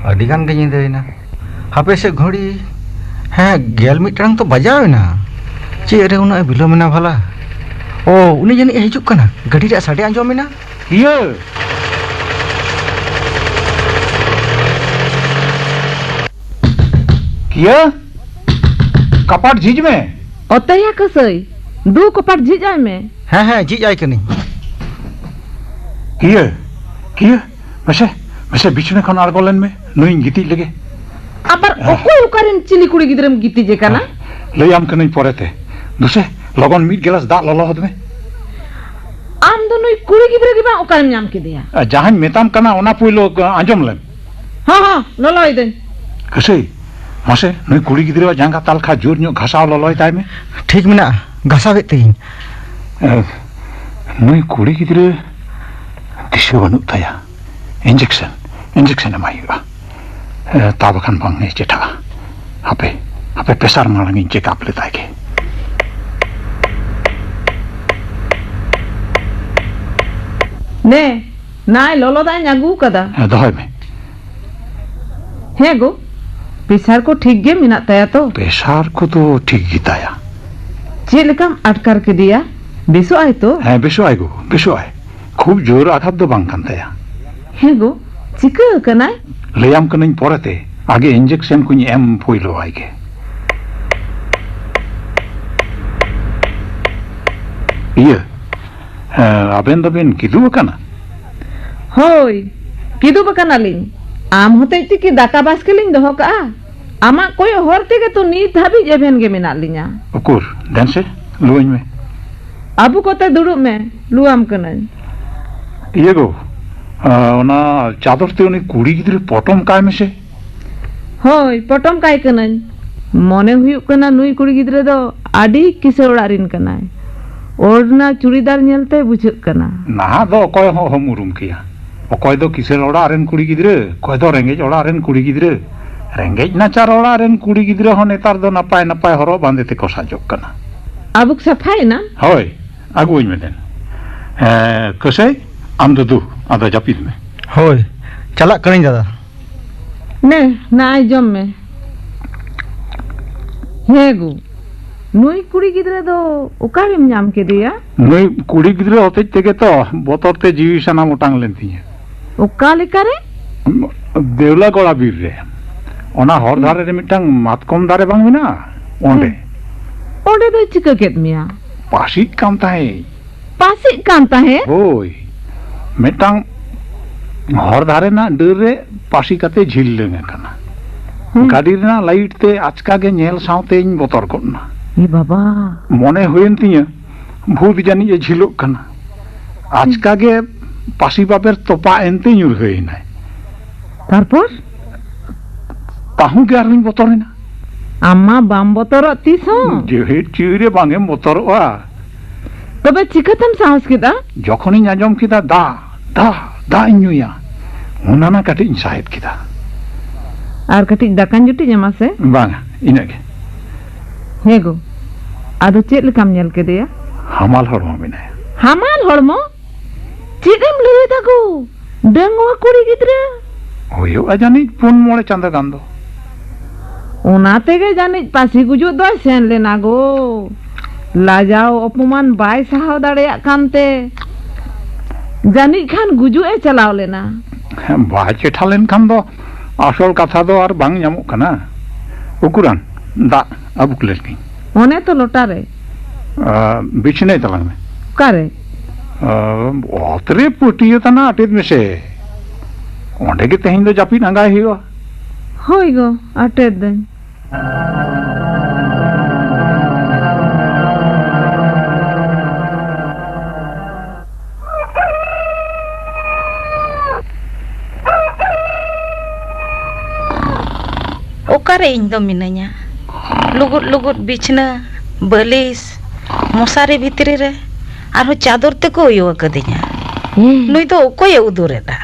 ᱟᱹᱰᱤ ᱜᱟᱱ ᱜᱮ ᱧᱤᱫᱟᱹᱭᱮᱱᱟ᱾ ᱦᱟᱯᱮ ᱥᱮ ᱜᱷᱚᱲᱤ, ᱦᱮᱸ, ᱜᱮᱞ ᱢᱤᱫ ᱴᱟᱲᱟᱝ ᱛᱚ ᱵᱟᱡᱟᱣ ᱮᱱᱟ᱾ ᱪᱮᱫ ᱨᱮ ᱩᱱᱟᱹᱜ ᱮ ᱵᱤᱞᱚᱢ ᱮᱱᱟ ᱵᱷᱟᱞᱟ? ᱳ, ᱩᱱᱤ ᱡᱟᱹᱱᱤᱡ ᱮ ᱦᱤᱡᱩᱜ ᱠᱟᱱᱟ, ᱜᱟᱹᱰᱤ ᱨᱮᱭᱟᱜ ᱥᱟᱰᱮ ᱟᱸᱡᱚᱢ ᱮᱱᱟ᱾ ᱠᱤᱭᱟᱹ! ᱠᱤᱭᱟᱹ! ᱠᱟᱯᱟᱴ ᱡᱷᱤᱡ ᱢᱮ᱾ ᱚᱛᱮᱭᱟ ᱠᱟᱹᱥᱟᱹᱭ, ᱫᱩ ᱠᱚᱯᱟᱴ ᱡᱷᱤᱡ ᱟᱭ ᱢᱮ᱾ ᱦᱮᱸ, ᱦᱮᱸ, ᱡᱷᱤᱡ ᱟᱭ ᱠᱟᱹᱱᱟᱹᱧ᱾ ᱠᱤᱭᱟᱹ! ᱠᱤᱭᱟᱹ! ᱢᱟᱥᱮ, ᱢᱟᱥᱮ ᱵᱤᱪᱷᱱᱟᱹ ᱠᱷᱚᱱ ᱟᱬᱜᱚ ᱞᱮᱱ ᱢᱮ, ᱱᱩᱭᱤᱧ ᱜᱤᱛᱤᱡ ᱞᱮᱜᱮ᱾ ᱟᱵᱟᱨ ᱚᱠᱚᱭ ᱚᱠᱟᱨᱮᱱ ᱪᱤᱞᱤ ᱠᱩᱲᱤ ᱜᱤᱫᱽᱨᱟᱹᱢ ᱜᱤᱛᱤᱡ ᱮ ᱠᱟᱱᱟ? ᱞᱟᱹᱭᱟᱢ ᱠᱟᱹᱱᱟᱹᱧ ᱯᱚᱨᱮᱛᱮ᱾ ᱫᱩᱥᱮ, ᱞᱚᱜᱚᱱ ᱢᱤᱫ ᱜᱮᱞᱟᱥ ᱫᱟᱜ ᱞᱚᱞᱚ ᱦᱚᱫ ᱢᱮ᱾ ᱟᱢ ᱫᱚ ᱱᱩᱭ ᱠᱩᱲᱤ ᱜᱤᱫᱽᱨᱟᱹ ᱜᱮ ᱵᱟᱝ ᱚᱠᱟᱨᱮᱢ ᱧᱟᱢ ᱠᱮᱫᱮᱭᱟ? ᱡᱟᱦᱟᱸᱧ ᱢᱮᱛᱟᱢ ᱠᱟᱱᱟ ᱚᱱᱟ ᱯᱳᱭᱞᱳ ᱟᱸᱡᱚᱢ ᱞᱮᱢ᱾ ᱦᱚᱸ, ᱦᱚᱸ, ᱞᱚᱞᱚᱭ ᱫᱟᱹᱧ᱾ ᱠᱟᱹᱥᱟᱹᱭ, ᱢᱟᱥᱮ ᱱᱩᱭ ᱠᱩᱲᱤ ᱜᱤᱫᱽᱨᱟᱹᱣᱟᱜ ᱡᱟᱸᱜᱟ ᱛᱟᱞᱠᱷᱟ ᱡᱳᱨ ᱧᱚᱜ ᱜᱷᱟᱥᱟᱣ ᱞᱚᱞᱚᱭ ᱛᱟᱭ ᱢᱮ᱾ ᱴᱷᱤᱠ ᱢᱮᱱᱟᱜᱼᱟ, ᱜᱷᱟᱥᱟᱣᱮᱫ ᱛᱮᱭᱤᱧ᱾ ᱮ, ᱱᱩᱭ ᱠᱩᱲᱤ ᱜᱤᱫᱽᱨᱟᱹ ᱫᱤᱥᱟᱹ ᱵᱟᱹᱱᱩᱜ ᱛᱟᱭᱟ᱾ ᱤᱧᱡᱮᱠᱥᱚᱱ, ᱤᱧᱡᱮᱠᱥᱚᱱ ᱮᱢᱟᱭ ᱦᱩᱭᱩᱜᱼᱟ᱾ ᱮ, ᱛᱟ ᱵᱟᱠᱷᱟᱱ ᱵᱟᱝ ᱮ ᱪᱮᱴᱷᱟᱜᱼᱟ᱾ ᱦᱟᱯᱮ, ᱦᱟᱯᱮ ᱯᱮᱥᱟᱨ ᱢᱟᱲᱟᱝ ᱤᱧ ᱪᱮᱠᱟᱯ ᱞᱮᱛᱟᱭ ᱜᱮ᱾ ᱱᱮ, ᱱᱟᱭ ᱞᱚᱞᱚ ᱫᱟᱜ ᱤᱧ ᱟᱹᱜᱩ ᱠᱟᱫᱟ᱾ ᱦᱮᱸ, ᱫᱚᱦᱚᱭ ᱢᱮ᱾ ᱦᱮᱸ ᱜᱳ, ᱯᱮᱥᱟᱨ ᱠᱚ ᱴᱷᱤᱠ ᱜᱮ ᱢᱮᱱᱟᱜ ᱛᱟᱭᱟ ᱛᱚ? ᱯᱮᱥᱟᱨ ᱠᱚᱫᱚ ᱴᱷᱤᱠ ᱜᱮ ᱛᱟᱭᱟ᱾ ᱪᱮᱫ ᱞᱮᱠᱟᱢ ᱟᱴᱠᱟᱨ ᱠᱮᱫᱮᱭᱟ? ᱵᱮᱥᱚᱜ ᱟᱭ ᱛᱚ? ᱦᱮᱸ, ᱵᱮᱥᱚᱜ ᱟᱭ ᱜᱳ, ᱵᱮᱥᱚᱜ ᱟᱭ᱾ ᱠᱷᱩᱵ ᱡᱳᱨ ᱟᱜᱷᱟᱛ ᱫᱚ ᱵᱟᱝ ᱠᱟᱱ ᱛᱟᱭᱟ᱾ ᱦᱮᱸ ᱜᱳ, ᱪᱤᱠᱟᱹ ᱟᱠᱟᱱᱟᱭ? ᱞᱟᱹᱭᱟᱢ ᱠᱟᱹᱱᱟᱹᱧ ᱯᱚᱨᱮᱛᱮ, ᱟᱜᱮ ᱤᱧᱡᱮᱠᱥᱮᱱ ᱠᱚᱧ ᱮᱢ ᱯᱳᱭᱞᱳ ᱟᱭ ᱜᱮ᱾ ᱤᱭᱟᱹ, ᱦᱮᱸ, ᱟᱵᱮᱱ ᱫᱚᱵᱮᱱ ᱠᱤᱫᱩᱵ ᱟᱠᱟᱱᱟ? ᱦᱳᱭ, ᱠᱤᱫᱩᱵ ᱟᱠᱟᱱᱟᱞᱤᱧ᱾ ᱟᱢ ᱦᱚᱛᱮᱡ ᱛᱮᱜᱮ ᱫᱟᱠᱟ ᱵᱟᱥᱠᱮ ᱞᱤᱧ ᱫᱚᱦᱚ ᱠᱟᱜᱼᱟ᱾ ᱟᱢᱟᱜ ᱠᱚᱭᱚᱜ ᱦᱚᱨ ᱛᱮᱜᱮ ᱛᱚ ᱱᱤᱛ ᱦᱟᱹᱵᱤᱡ ᱮᱵᱷᱮᱱ ᱜᱮ ᱢᱮᱱᱟᱜ ᱞᱤᱧᱟ᱾ ᱩᱠᱩᱨ, ᱫᱮᱱ ᱥᱮ, ᱞᱩᱣᱟᱹᱧ ᱢᱮ᱾ ᱟᱹᱵᱩ ᱠᱚᱛᱮ ᱫᱩᱲᱩᱵ ᱢᱮ, ᱞᱩᱣᱟᱢ ᱠᱟᱹᱱᱟᱹᱧ᱾ ᱤᱭᱟᱹ ᱜᱳ, ᱟ, ᱚᱱᱟ ᱪᱟᱫᱚᱨ ᱛᱮ ᱩᱱᱤ ᱠᱩᱲᱤ ᱜᱤᱫᱽᱨᱟᱹ ᱯᱚᱴᱚᱢ ᱠᱟᱭ ᱢᱮᱥᱮ᱾ ᱦᱳᱭ, ᱯᱚᱴᱚᱢ ᱠᱟᱭ ᱠᱟᱹᱱᱟᱹᱧ᱾ ᱢᱚᱱᱮ ᱦᱩᱭᱩᱜ ᱠᱟᱱᱟ ᱱᱩᱭ ᱠᱩᱲᱤ ᱜᱤᱫᱽᱨᱟᱹ ᱫᱚ ᱟᱹᱰᱤ ᱠᱤᱥᱟᱹᱬ ᱚᱲᱟᱜ ᱨᱮᱱ ᱠᱟᱱᱟᱭ᱾ ᱳᱲᱱᱟ ᱪᱩᱲᱤᱫᱟᱨ ᱧᱮᱞᱛᱮ ᱵᱩᱡᱷᱟᱹᱜ ᱠᱟᱱᱟ᱾ ᱱᱟᱦᱟᱜ ᱫᱚ ᱚᱠᱚᱭ ᱦᱚᱸ ᱚᱦᱚᱢ ᱩᱨᱩᱢ ᱠᱮᱭᱟ᱾ ᱚᱠᱚᱭ ᱫᱚ ᱠᱤᱥᱟᱹᱬ ᱚᱲᱟᱜ ᱨᱮᱱ ᱠᱩᱲᱤ ᱜᱤᱫᱽᱨᱟᱹ, ᱚᱠᱚᱭ ᱫᱚ ᱨᱮᱸᱜᱮᱡ ᱚᱲᱟᱜ ᱨᱮᱱ ᱠᱩᱲᱤ ᱜᱤᱫᱽᱨᱟᱹ᱾ ᱨᱮᱸᱜᱮᱡ ᱱᱟᱪᱟᱨ ᱚᱲᱟᱜ ᱨᱮᱱ ᱠᱩᱲᱤ ᱜᱤᱫᱽᱨᱟᱹ ᱦᱚᱸ ᱱᱮᱛᱟᱨ ᱫᱚ ᱱᱟᱯᱟᱭ ᱱᱟᱯᱟᱭ ᱦᱚᱨᱚᱜ ᱵᱟᱸᱫᱮ ᱛᱮᱠᱚ ᱥᱟᱡᱚᱜ ᱠᱟᱱᱟ᱾ ᱟᱵᱩᱠ ᱥᱟᱯᱷᱟᱭᱮᱱᱟ? ᱦᱳᱭ, ᱟᱹᱜᱩᱣᱟᱹᱧ ᱢᱮ ᱫᱮᱱ᱾ ᱮ, ᱠᱟᱹᱥᱟᱹᱭ, ᱟᱢ ᱫᱚ ᱫᱩ, ᱟᱫᱚ ᱡᱟᱹᱯᱤᱫ ᱢᱮ᱾ ᱦᱳᱭ, ᱪᱟᱞᱟᱜ ᱠᱟᱹᱱᱟᱹᱧ ᱫᱟᱫᱟ᱾ ᱱᱮ, ᱱᱟᱭ ᱡᱚᱢ ᱢᱮ᱾ ᱦᱮᱸ ᱜᱳ, ᱱᱩᱭ ᱠᱩᱲᱤ ᱜᱤᱫᱽᱨᱟᱹ ᱫᱚ ᱚᱠᱟᱨᱮᱢ ᱧᱟᱢ ᱠᱮᱫᱮᱭᱟ? ᱱᱩᱭ ᱠᱩᱲᱤ ᱜᱤᱫᱽᱨᱟᱹ ᱦᱚᱛᱮᱡ ᱛᱮᱜᱮ ᱛᱚ ᱵᱚᱛᱚᱨ ᱛᱮ ᱡᱤᱣᱤ ᱥᱟᱱᱟᱢ ᱚᱴᱟᱝ ᱞᱮᱱ ᱛᱤᱧᱟᱹ᱾ ᱚᱠᱟ ᱞᱮᱠᱟᱨᱮ? ᱫᱮᱣᱞᱟᱜᱚᱲᱟ ᱵᱤᱨ ᱨᱮ, ᱚᱱᱟ ᱦᱚᱨ ᱫᱷᱟᱨᱮ ᱨᱮ ᱢᱤᱫᱴᱟᱝ ᱢᱟᱛᱠᱚᱢ ᱫᱟᱨᱮ ᱵᱟᱝ ᱢᱮᱱᱟᱜᱼᱟ? ᱚᱸᱰᱮ᱾ ᱦᱮᱸ᱾ ᱚᱸᱰᱮ ᱫᱚᱭ ᱪᱤᱠᱟᱹ ᱠᱮᱫ ᱢᱮᱭᱟ? ᱯᱟᱹᱥᱤᱜ ᱠᱟᱱ ᱛᱟᱦᱮᱸᱫ᱾ ᱯᱟᱹᱥᱤᱜ ᱠᱟᱱ ᱛᱟᱦᱮᱸᱫ? ᱦᱳᱭ᱾ ᱢᱤᱫᱴᱟᱝ ᱦᱚᱨ ᱫᱷᱟᱨᱮ ᱨᱮᱱᱟᱜ ᱰᱟᱹᱨ ᱨᱮ ᱯᱟᱹᱥᱤ ᱠᱟᱛᱮ ᱡᱷᱤᱞᱞᱟᱹᱝ ᱟᱠᱟᱱᱟ᱾ ᱦᱮᱸ᱾ ᱜᱟᱹᱰᱤ ᱨᱮᱱᱟᱜ ᱞᱟᱭᱤᱴ ᱛᱮ ᱟᱪᱠᱟ ᱜᱮ ᱧᱮᱞ ᱥᱟᱶᱛᱮᱧ ᱵᱚᱛᱚᱨ ᱜᱚᱫ ᱮᱱᱟ᱾ ᱮ ᱵᱟᱵᱟ᱾ ᱢᱚᱱᱮ ᱦᱩᱭᱮᱱ ᱛᱤᱧᱟᱹ, ᱵᱷᱩᱛ ᱡᱟᱹᱱᱤᱡ ᱮ ᱡᱷᱤᱞᱚᱜ ᱠᱟᱱᱟ᱾ ᱟᱪᱠᱟ ᱜᱮ ᱯᱟᱹᱥᱤ ᱵᱟᱵᱮᱨ ᱛᱚᱯᱟᱜ ᱮᱱᱛᱮ ᱧᱩᱨᱦᱟᱹᱭᱮᱱᱟᱭ᱾ ᱛᱟᱨᱯᱚᱨ? ᱛᱟᱹᱦᱩ ᱜᱮ ᱟᱨᱦᱚᱸᱧ ᱵᱚᱛᱚᱨᱮᱱᱟ᱾ ᱟᱢ ᱢᱟ ᱵᱟᱢ ᱵᱚᱛᱚᱨᱚᱜ ᱛᱤᱥ ᱦᱚᱸ᱾ ᱡᱮᱦᱮᱛ ᱪᱤᱣᱤ ᱨᱮ ᱵᱟᱝ ᱮᱢ ᱵᱚᱛᱚᱨᱚᱜᱼᱟ᱾ ᱛᱚᱵᱮ ᱪᱤᱠᱟᱹᱛᱮᱢ ᱥᱟᱦᱚᱥ ᱠᱮᱫᱟ? ᱡᱚᱠᱷᱚᱱᱤᱧ ᱟᱸᱡᱚᱢ ᱠᱮᱫᱟ ᱫᱟ, ᱫᱟ, ᱫᱟᱜ ᱤᱧ ᱧᱩᱭᱟ, ᱚᱱᱟ ᱱᱟ ᱠᱟᱹᱴᱤᱡ ᱤᱧ ᱥᱟᱦᱮᱫ ᱠᱮᱫᱟ᱾ ᱟᱨ ᱠᱟᱹᱴᱤᱡ ᱫᱟᱠᱟᱧ ᱡᱩᱴᱤᱡ ᱟᱢᱟ ᱥᱮ? ᱵᱟᱝᱟ, ᱤᱱᱟᱹᱜ ᱜᱮ᱾ ᱦᱮᱸ ᱜᱳ, ᱟᱫᱚ ᱪᱮᱫ ᱞᱮᱠᱟᱢ ᱧᱮᱞ ᱠᱮᱫᱮᱭᱟ? ᱦᱟᱢᱟᱞ ᱦᱚᱲᱢᱚ ᱢᱮᱱᱟᱭᱟ᱾ ᱦᱟᱢᱟᱞ ᱦᱚᱲᱢᱚ? ᱪᱮᱫ ᱮᱢ ᱞᱟᱹᱭ ᱮᱫᱟ ᱜᱳ? ᱰᱟᱺᱜᱩᱣᱟᱹ ᱠᱩᱲᱤ ᱜᱤᱫᱽᱨᱟᱹ? ᱦᱩᱭᱩᱜᱼᱟ ᱡᱟᱹᱱᱤᱡ ᱯᱩᱱ ᱢᱚᱬᱮ ᱪᱟᱸᱫᱚ ᱜᱟᱱ ᱫᱚ᱾ ᱚᱱᱟ ᱛᱮᱜᱮ ᱡᱟᱹᱱᱤᱡ ᱯᱟᱹᱥᱤ ᱜᱩᱡᱩᱜ ᱫᱚᱭ ᱥᱮᱱ ᱞᱮᱱᱟ ᱜᱳ᱾ ᱞᱟᱡᱟᱣ ᱚᱯᱚᱢᱟᱱ ᱵᱟᱭ ᱥᱟᱦᱟᱣ ᱫᱟᱲᱮᱭᱟᱜ ᱠᱟᱱᱛᱮ ᱡᱟᱹᱱᱤᱡ ᱠᱷᱟᱱ ᱜᱩᱡᱩᱜ ᱮ ᱪᱟᱞᱟᱣ ᱞᱮᱱᱟ᱾ ᱵᱟᱭ ᱪᱮᱴᱷᱟ ᱞᱮᱱᱠᱷᱟᱱ ᱫᱚ ᱟᱥᱚᱞ ᱠᱟᱛᱷᱟ ᱫᱚ ᱟᱨ ᱵᱟᱝ ᱧᱟᱢᱚᱜ ᱠᱟᱱᱟ᱾ ᱩᱠᱩᱨᱟᱱ ᱫᱟᱜ ᱟᱹᱵᱩᱠ ᱞᱮᱱ ᱜᱤᱧ᱾ ᱚᱱᱮ ᱛᱚ ᱞᱚᱴᱟ ᱨᱮ᱾ ᱟ, ᱵᱤᱪᱷᱱᱟᱹᱭ ᱛᱟᱞᱟᱝ ᱢᱮ᱾ ᱚᱠᱟᱨᱮ? ᱟ, ᱚᱛ ᱨᱮ ᱯᱟᱹᱴᱭᱟᱹ ᱛᱟᱱᱟ ᱟᱴᱮᱫ ᱢᱮᱥᱮ᱾ ᱚᱸᱰᱮ ᱜᱮ ᱛᱮᱦᱮᱧ ᱫᱚ ᱡᱟᱹᱯᱤᱫ ᱟᱸᱜᱟᱭ ᱦᱩᱭᱩᱜᱼᱟ᱾ ᱦᱳᱭ ᱜᱚ, ᱟᱴᱮᱫ ᱫᱟᱹᱧ᱾ ᱚᱠᱟᱨᱮ ᱤᱧ ᱫᱚ ᱢᱤᱱᱟᱹᱧᱟ? ᱞᱩᱜᱩᱫ ᱞᱩᱜᱩᱫ ᱵᱤᱪᱷᱱᱟᱹ, ᱵᱟᱹᱞᱤᱥ, ᱢᱚᱥᱟᱨᱤ ᱵᱷᱤᱛᱨᱤ ᱨᱮ ᱟᱨᱦᱚᱸ ᱪᱟᱫᱚᱨ ᱛᱮᱠᱚ ᱩᱭᱩ ᱟᱠᱟᱫᱤᱧᱟ᱾ ᱦᱮᱸ᱾ ᱱᱩᱭ ᱫᱚ ᱚᱠᱚᱭᱮ ᱩᱫᱩᱨ ᱮᱫᱟ?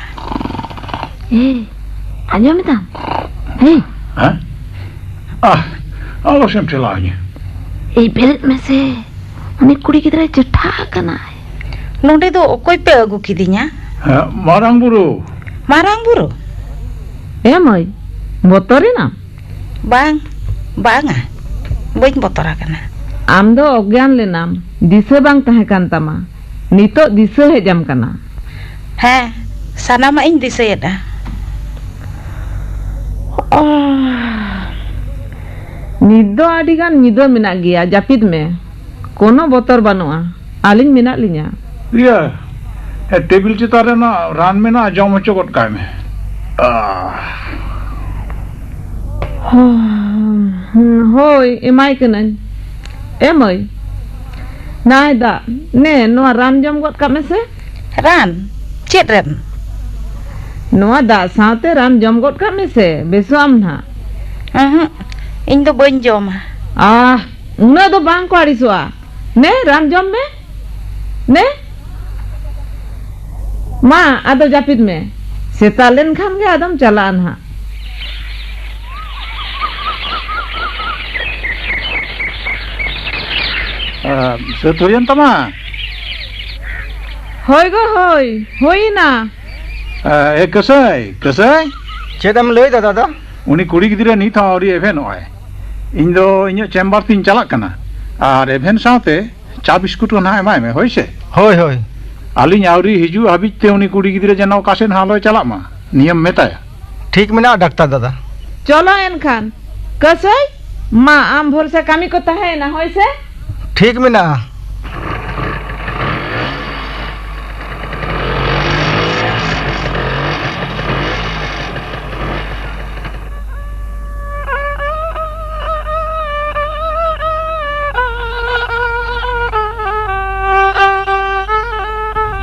ᱦᱮᱸ, ᱟᱸᱡᱚᱢ ᱮᱫᱟᱢ? ᱦᱮᱸ᱾ ᱦᱮᱸ? ᱟᱦ, ᱟᱞᱚ ᱥᱮᱢ ᱴᱷᱮᱞᱟᱣ ᱤᱧᱟᱹ᱾ ᱮᱭ, ᱵᱮᱨᱮᱫ ᱢᱮᱥᱮ, ᱩᱱᱤ ᱠᱩᱲᱤ ᱜᱤᱫᱽᱨᱟᱹᱭ ᱪᱮᱴᱷᱟ ᱟᱠᱟᱱᱟᱭ᱾ ᱱᱚᱰᱮ ᱫᱚ ᱚᱠᱚᱭ ᱯᱮ ᱟᱹᱜᱩ ᱠᱤᱫᱤᱧᱟ? ᱦᱮᱸ, ᱢᱟᱨᱟᱝ ᱵᱩᱨᱩ᱾ ᱢᱟᱨᱟᱝ ᱵᱩᱨᱩ? ᱮ ᱢᱟᱹᱭ, ᱵᱚᱛᱚᱨᱮᱱᱟᱢ? ᱵᱟᱝ, ᱵᱟᱝᱟ, ᱵᱟᱹᱧ ᱵᱚᱛᱚᱨ ᱟᱠᱟᱱᱟ᱾ ᱟᱢ ᱫᱚ ᱚᱜᱽᱜᱭᱟᱱ ᱞᱮᱱᱟᱢ, ᱫᱤᱥᱟᱹ ᱵᱟᱝ ᱛᱟᱦᱮᱸ ᱠᱟᱱ ᱛᱟᱢᱟ᱾ ᱱᱤᱛᱚᱜ ᱫᱤᱥᱟᱹ ᱦᱮᱡ ᱟᱢ ᱠᱟᱱᱟ᱾ ᱦᱮᱸ, ᱥᱟᱱᱟᱢᱟᱜ ᱤᱧ ᱫᱤᱥᱟᱹᱭᱮᱫᱼᱟ᱾ ᱱᱤᱛ ᱫᱚ ᱟᱹᱰᱤ ᱜᱟᱱ ᱧᱤᱫᱟᱹ ᱢᱮᱱᱟᱜ ᱜᱮᱭᱟ, ᱡᱟᱹᱯᱤᱫ ᱢᱮ᱾ ᱠᱳᱱᱳ ᱵᱚᱛᱚᱨ ᱵᱟᱹᱱᱩᱜᱼᱟ, ᱟᱹᱞᱤᱧ ᱢᱮᱱᱟᱜ ᱞᱤᱧᱟ᱾ ᱤᱭᱟᱹ, ᱮ, ᱴᱮᱵᱤᱞ ᱪᱮᱛᱟᱱ ᱨᱮ ᱚᱱᱟ ᱨᱟᱱ ᱢᱮᱱᱟᱜᱼᱟ, ᱡᱚᱢ ᱦᱚᱪᱚ ᱜᱚᱫ ᱠᱟᱭ ᱢᱮ᱾ ᱟᱦ᱾ ᱦᱳᱭ, ᱮᱢᱟᱭ ᱠᱟᱹᱱᱟᱹᱧ᱾ ᱮ ᱢᱟᱹᱭ, ᱱᱟᱭ ᱫᱟᱜ, ᱱᱮ, ᱱᱚᱣᱟ ᱨᱟᱱ ᱡᱚᱢ ᱜᱚᱫ ᱠᱟᱜ ᱢᱮᱥᱮ᱾ ᱨᱟᱱ? ᱪᱮᱫ ᱨᱟᱱ? ᱱᱚᱣᱟ ᱫᱟᱜ ᱥᱟᱶᱛᱮ ᱨᱟᱱ ᱡᱚᱢ ᱜᱚᱫ ᱠᱟᱜ ᱢᱮᱥᱮ, ᱵᱮᱥᱚᱜ ᱟᱢ ᱱᱟᱦᱟᱜ᱾ ᱩᱦᱩᱸ, ᱤᱧ ᱫᱚ ᱵᱟᱹᱧ ᱡᱚᱢᱟ᱾ ᱟᱦ, ᱩᱱᱟᱹᱜ ᱫᱚ ᱵᱟᱝ ᱠᱚ ᱟᱹᱲᱤᱥᱚᱜᱼᱟ᱾ ᱱᱮ, ᱨᱟᱱ ᱡᱚᱢ ᱢᱮ᱾ ᱱᱮ, ᱢᱟ, ᱟᱫᱚ ᱡᱟᱹᱯᱤᱫ ᱢᱮ᱾ ᱥᱮᱛᱟᱜ ᱞᱮᱱ ᱠᱷᱟᱱ ᱜᱮ ᱟᱫᱚᱢ ᱪᱟᱞᱟᱜᱼᱟ ᱱᱟᱦᱟᱜ᱾ ᱟ, ᱥᱟᱹᱛ ᱦᱩᱭᱮᱱ ᱛᱟᱢᱟ? ᱦᱳᱭ ᱜᱳ, ᱦᱳᱭ, ᱦᱩᱭᱮᱱᱟ᱾ ᱮ, ᱮ, ᱠᱟᱹᱥᱟᱹᱭ, ᱠᱟᱹᱥᱟᱹᱭ᱾ ᱪᱮᱫ ᱮᱢ ᱞᱟᱹᱭ ᱫᱟ, ᱫᱟᱫᱟ? ᱩᱱᱤ ᱠᱩᱲᱤ ᱜᱤᱫᱽᱨᱟᱹ ᱱᱤᱛ ᱦᱚᱸ ᱟᱹᱣᱨᱤ ᱮᱵᱷᱮᱱᱚᱜᱼᱟᱭ᱾ ᱤᱧ ᱫᱚ ᱤᱧᱟᱹᱜ ᱪᱮᱢᱵᱟᱨ ᱛᱤᱧ ᱪᱟᱞᱟᱜ ᱠᱟᱱᱟ, ᱟᱨ ᱮᱵᱷᱮᱱ ᱥᱟᱶᱛᱮ ᱪᱟ ᱵᱤᱥᱠᱩᱴ ᱦᱚᱸ ᱱᱟᱦᱟᱜ ᱮᱢᱟᱭ ᱢᱮ, ᱦᱳᱭ ᱥᱮ? ᱦᱳᱭ, ᱦᱳᱭ᱾ ᱟᱹᱞᱤᱧ ᱟᱹᱣᱨᱤ ᱦᱤᱡᱩᱜ ᱦᱟᱹᱵᱤᱡ ᱛᱮ ᱩᱱᱤ ᱠᱩᱲᱤ ᱜᱤᱫᱽᱨᱟᱹ ᱡᱮᱱᱚ ᱚᱠᱟ ᱥᱮᱫ ᱦᱚᱸ ᱟᱞᱚᱭ ᱪᱟᱞᱟᱜ ᱢᱟ, ᱱᱤᱭᱚᱢ ᱢᱮᱛᱟᱭᱟ᱾ ᱴᱷᱤᱠ ᱢᱮᱱᱟᱜᱼᱟ, ᱰᱟᱠᱛᱟᱨ ᱫᱟᱫᱟ᱾ ᱪᱚᱞᱚ ᱮᱱᱠᱷᱟᱱ, ᱠᱟᱹᱥᱟᱹᱭ, ᱢᱟ, ᱟᱢ ᱵᱷᱚᱨᱥᱟ ᱠᱟᱹᱢᱤ ᱠᱚ ᱛᱟᱦᱮᱸᱭᱮᱱᱟ, ᱦᱳᱭ ᱥᱮ? ᱴᱷᱤᱠ ᱢᱮᱱᱟᱜᱼᱟ᱾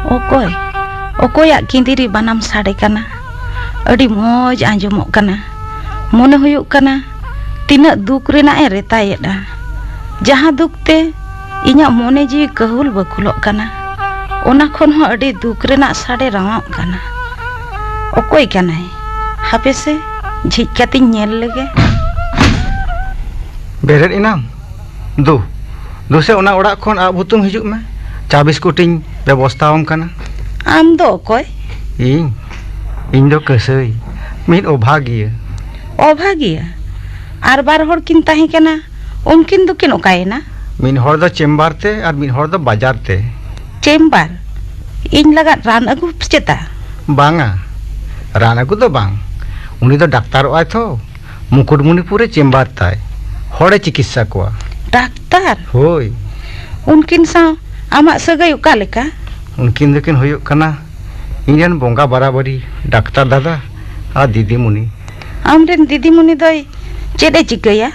ᱚᱠᱚᱭ, ᱚᱠᱚᱭᱟᱜ ᱠᱤᱸᱫᱤᱨᱤ ᱵᱟᱱᱟᱢ ᱥᱟᱰᱮ ᱠᱟᱱᱟ? ᱟᱹᱰᱤ ᱢᱚᱡᱽ ᱟᱸᱡᱚᱢᱚᱜ ᱠᱟᱱᱟ᱾ ᱢᱚᱱᱮ ᱦᱩᱭᱩᱜ ᱠᱟᱱᱟ, ᱛᱤᱱᱟᱹᱜ ᱫᱩᱠ ᱨᱮᱱᱟᱜ ᱮ ᱨᱮᱛᱟᱭᱮᱫᱼᱟ᱾ ᱡᱟᱦᱟᱸ ᱫᱩᱠ ᱛᱮ ᱤᱧᱟᱹᱜ ᱢᱚᱱᱮ ᱡᱤᱣᱤ ᱠᱟᱹᱦᱩᱞ ᱵᱟᱹᱠᱩᱞᱚᱜ ᱠᱟᱱᱟ, ᱚᱱᱟ ᱠᱷᱚᱱ ᱦᱚᱸ ᱟᱹᱰᱤ ᱫᱩᱠ ᱨᱮᱱᱟᱜ ᱥᱟᱰᱮ ᱨᱟᱶᱟᱜ ᱠᱟᱱᱟ᱾ ᱚᱠᱚᱭ ᱠᱟᱱᱟᱭ? ᱦᱟᱯᱮ ᱥᱮ, ᱡᱷᱤᱡ ᱠᱟᱛᱮᱧ ᱧᱮᱞ ᱞᱮᱜᱮ᱾ ᱵᱮᱨᱮᱫ ᱮᱱᱟᱢ? ᱫᱩ, ᱫᱩ ᱥᱮ ᱚᱱᱟ ᱚᱲᱟᱜ ᱠᱷᱚᱱ ᱟᱵ ᱦᱩᱛᱩᱢ ᱦᱤᱡᱩᱜ ᱢᱮ, ᱪᱟ ᱵᱤᱥᱠᱩᱴ ᱤᱧ ᱵᱮᱵᱚᱥᱛᱷᱟ ᱟᱢ ᱠᱟᱱᱟ᱾ ᱟᱢ ᱫᱚ ᱚᱠᱚᱭ? ᱤᱧ, ᱤᱧ ᱫᱚ ᱠᱟᱹᱥᱟᱹᱭ, ᱢᱤᱫ ᱚᱵᱷᱟᱜᱤᱭᱟᱹ᱾ ᱚᱵᱷᱟᱜᱤᱭᱟᱹ? ᱟᱨ ᱵᱟᱨ ᱦᱚᱲ ᱠᱤᱱ ᱛᱟᱦᱮᱸ ᱠᱟᱱᱟ, ᱩᱱᱠᱤᱱ ᱫᱚᱠᱤᱱ ᱚᱠᱟᱭᱮᱱᱟ? ᱢᱤᱫ ᱦᱚᱲ ᱫᱚ ᱪᱮᱢᱵᱟᱨ ᱛᱮ ᱟᱨ ᱢᱤᱫ ᱦᱚᱲ ᱫᱚ ᱵᱟᱡᱟᱨ ᱛᱮ᱾ ᱪᱮᱢᱵᱟᱨ? ᱤᱧ ᱞᱟᱜᱟᱫ ᱨᱟᱱ ᱟᱹᱜᱩ ᱪᱮᱛᱟ? ᱵᱟᱝᱟ, ᱨᱟᱱ ᱟᱹᱜᱩ ᱫᱚ ᱵᱟᱝ, ᱩᱱᱤ ᱫᱚ ᱰᱟᱠᱛᱟᱨᱚᱜ ᱟᱭ ᱛᱷᱚ᱾ ᱢᱩᱠᱩᱴᱢᱩᱱᱤᱯᱩᱨ ᱨᱮ ᱪᱮᱢᱵᱟᱨ ᱛᱟᱭ, ᱦᱚᱲᱮ ᱪᱤᱠᱤᱛᱥᱟ ᱠᱚᱣᱟ᱾ ᱰᱟᱠᱛᱟᱨ? ᱦᱳᱭ᱾ ᱩᱱᱠᱤᱱ ᱥᱟᱶ ᱟᱢᱟᱜ ᱥᱟᱹᱜᱟᱹᱭ ᱚᱠᱟ ᱞᱮᱠᱟ? ᱩᱱᱠᱤᱱ ᱫᱚᱠᱤᱱ ᱦᱩᱭᱩᱜ ᱠᱟᱱᱟ ᱤᱧ ᱨᱮᱱ ᱵᱚᱸᱜᱟ ᱵᱟᱨᱟᱵᱟᱹᱨᱤ, ᱰᱟᱠᱛᱟᱨ ᱫᱟᱫᱟ ᱟᱨ ᱫᱤᱫᱤᱢᱩᱱᱤ᱾ ᱟᱢ ᱨᱮᱱ ᱫᱤᱫᱤᱢᱩᱱᱤ ᱫᱚᱭ ᱪᱮᱫ ᱮ ᱪᱤᱠᱟᱹᱭᱟ?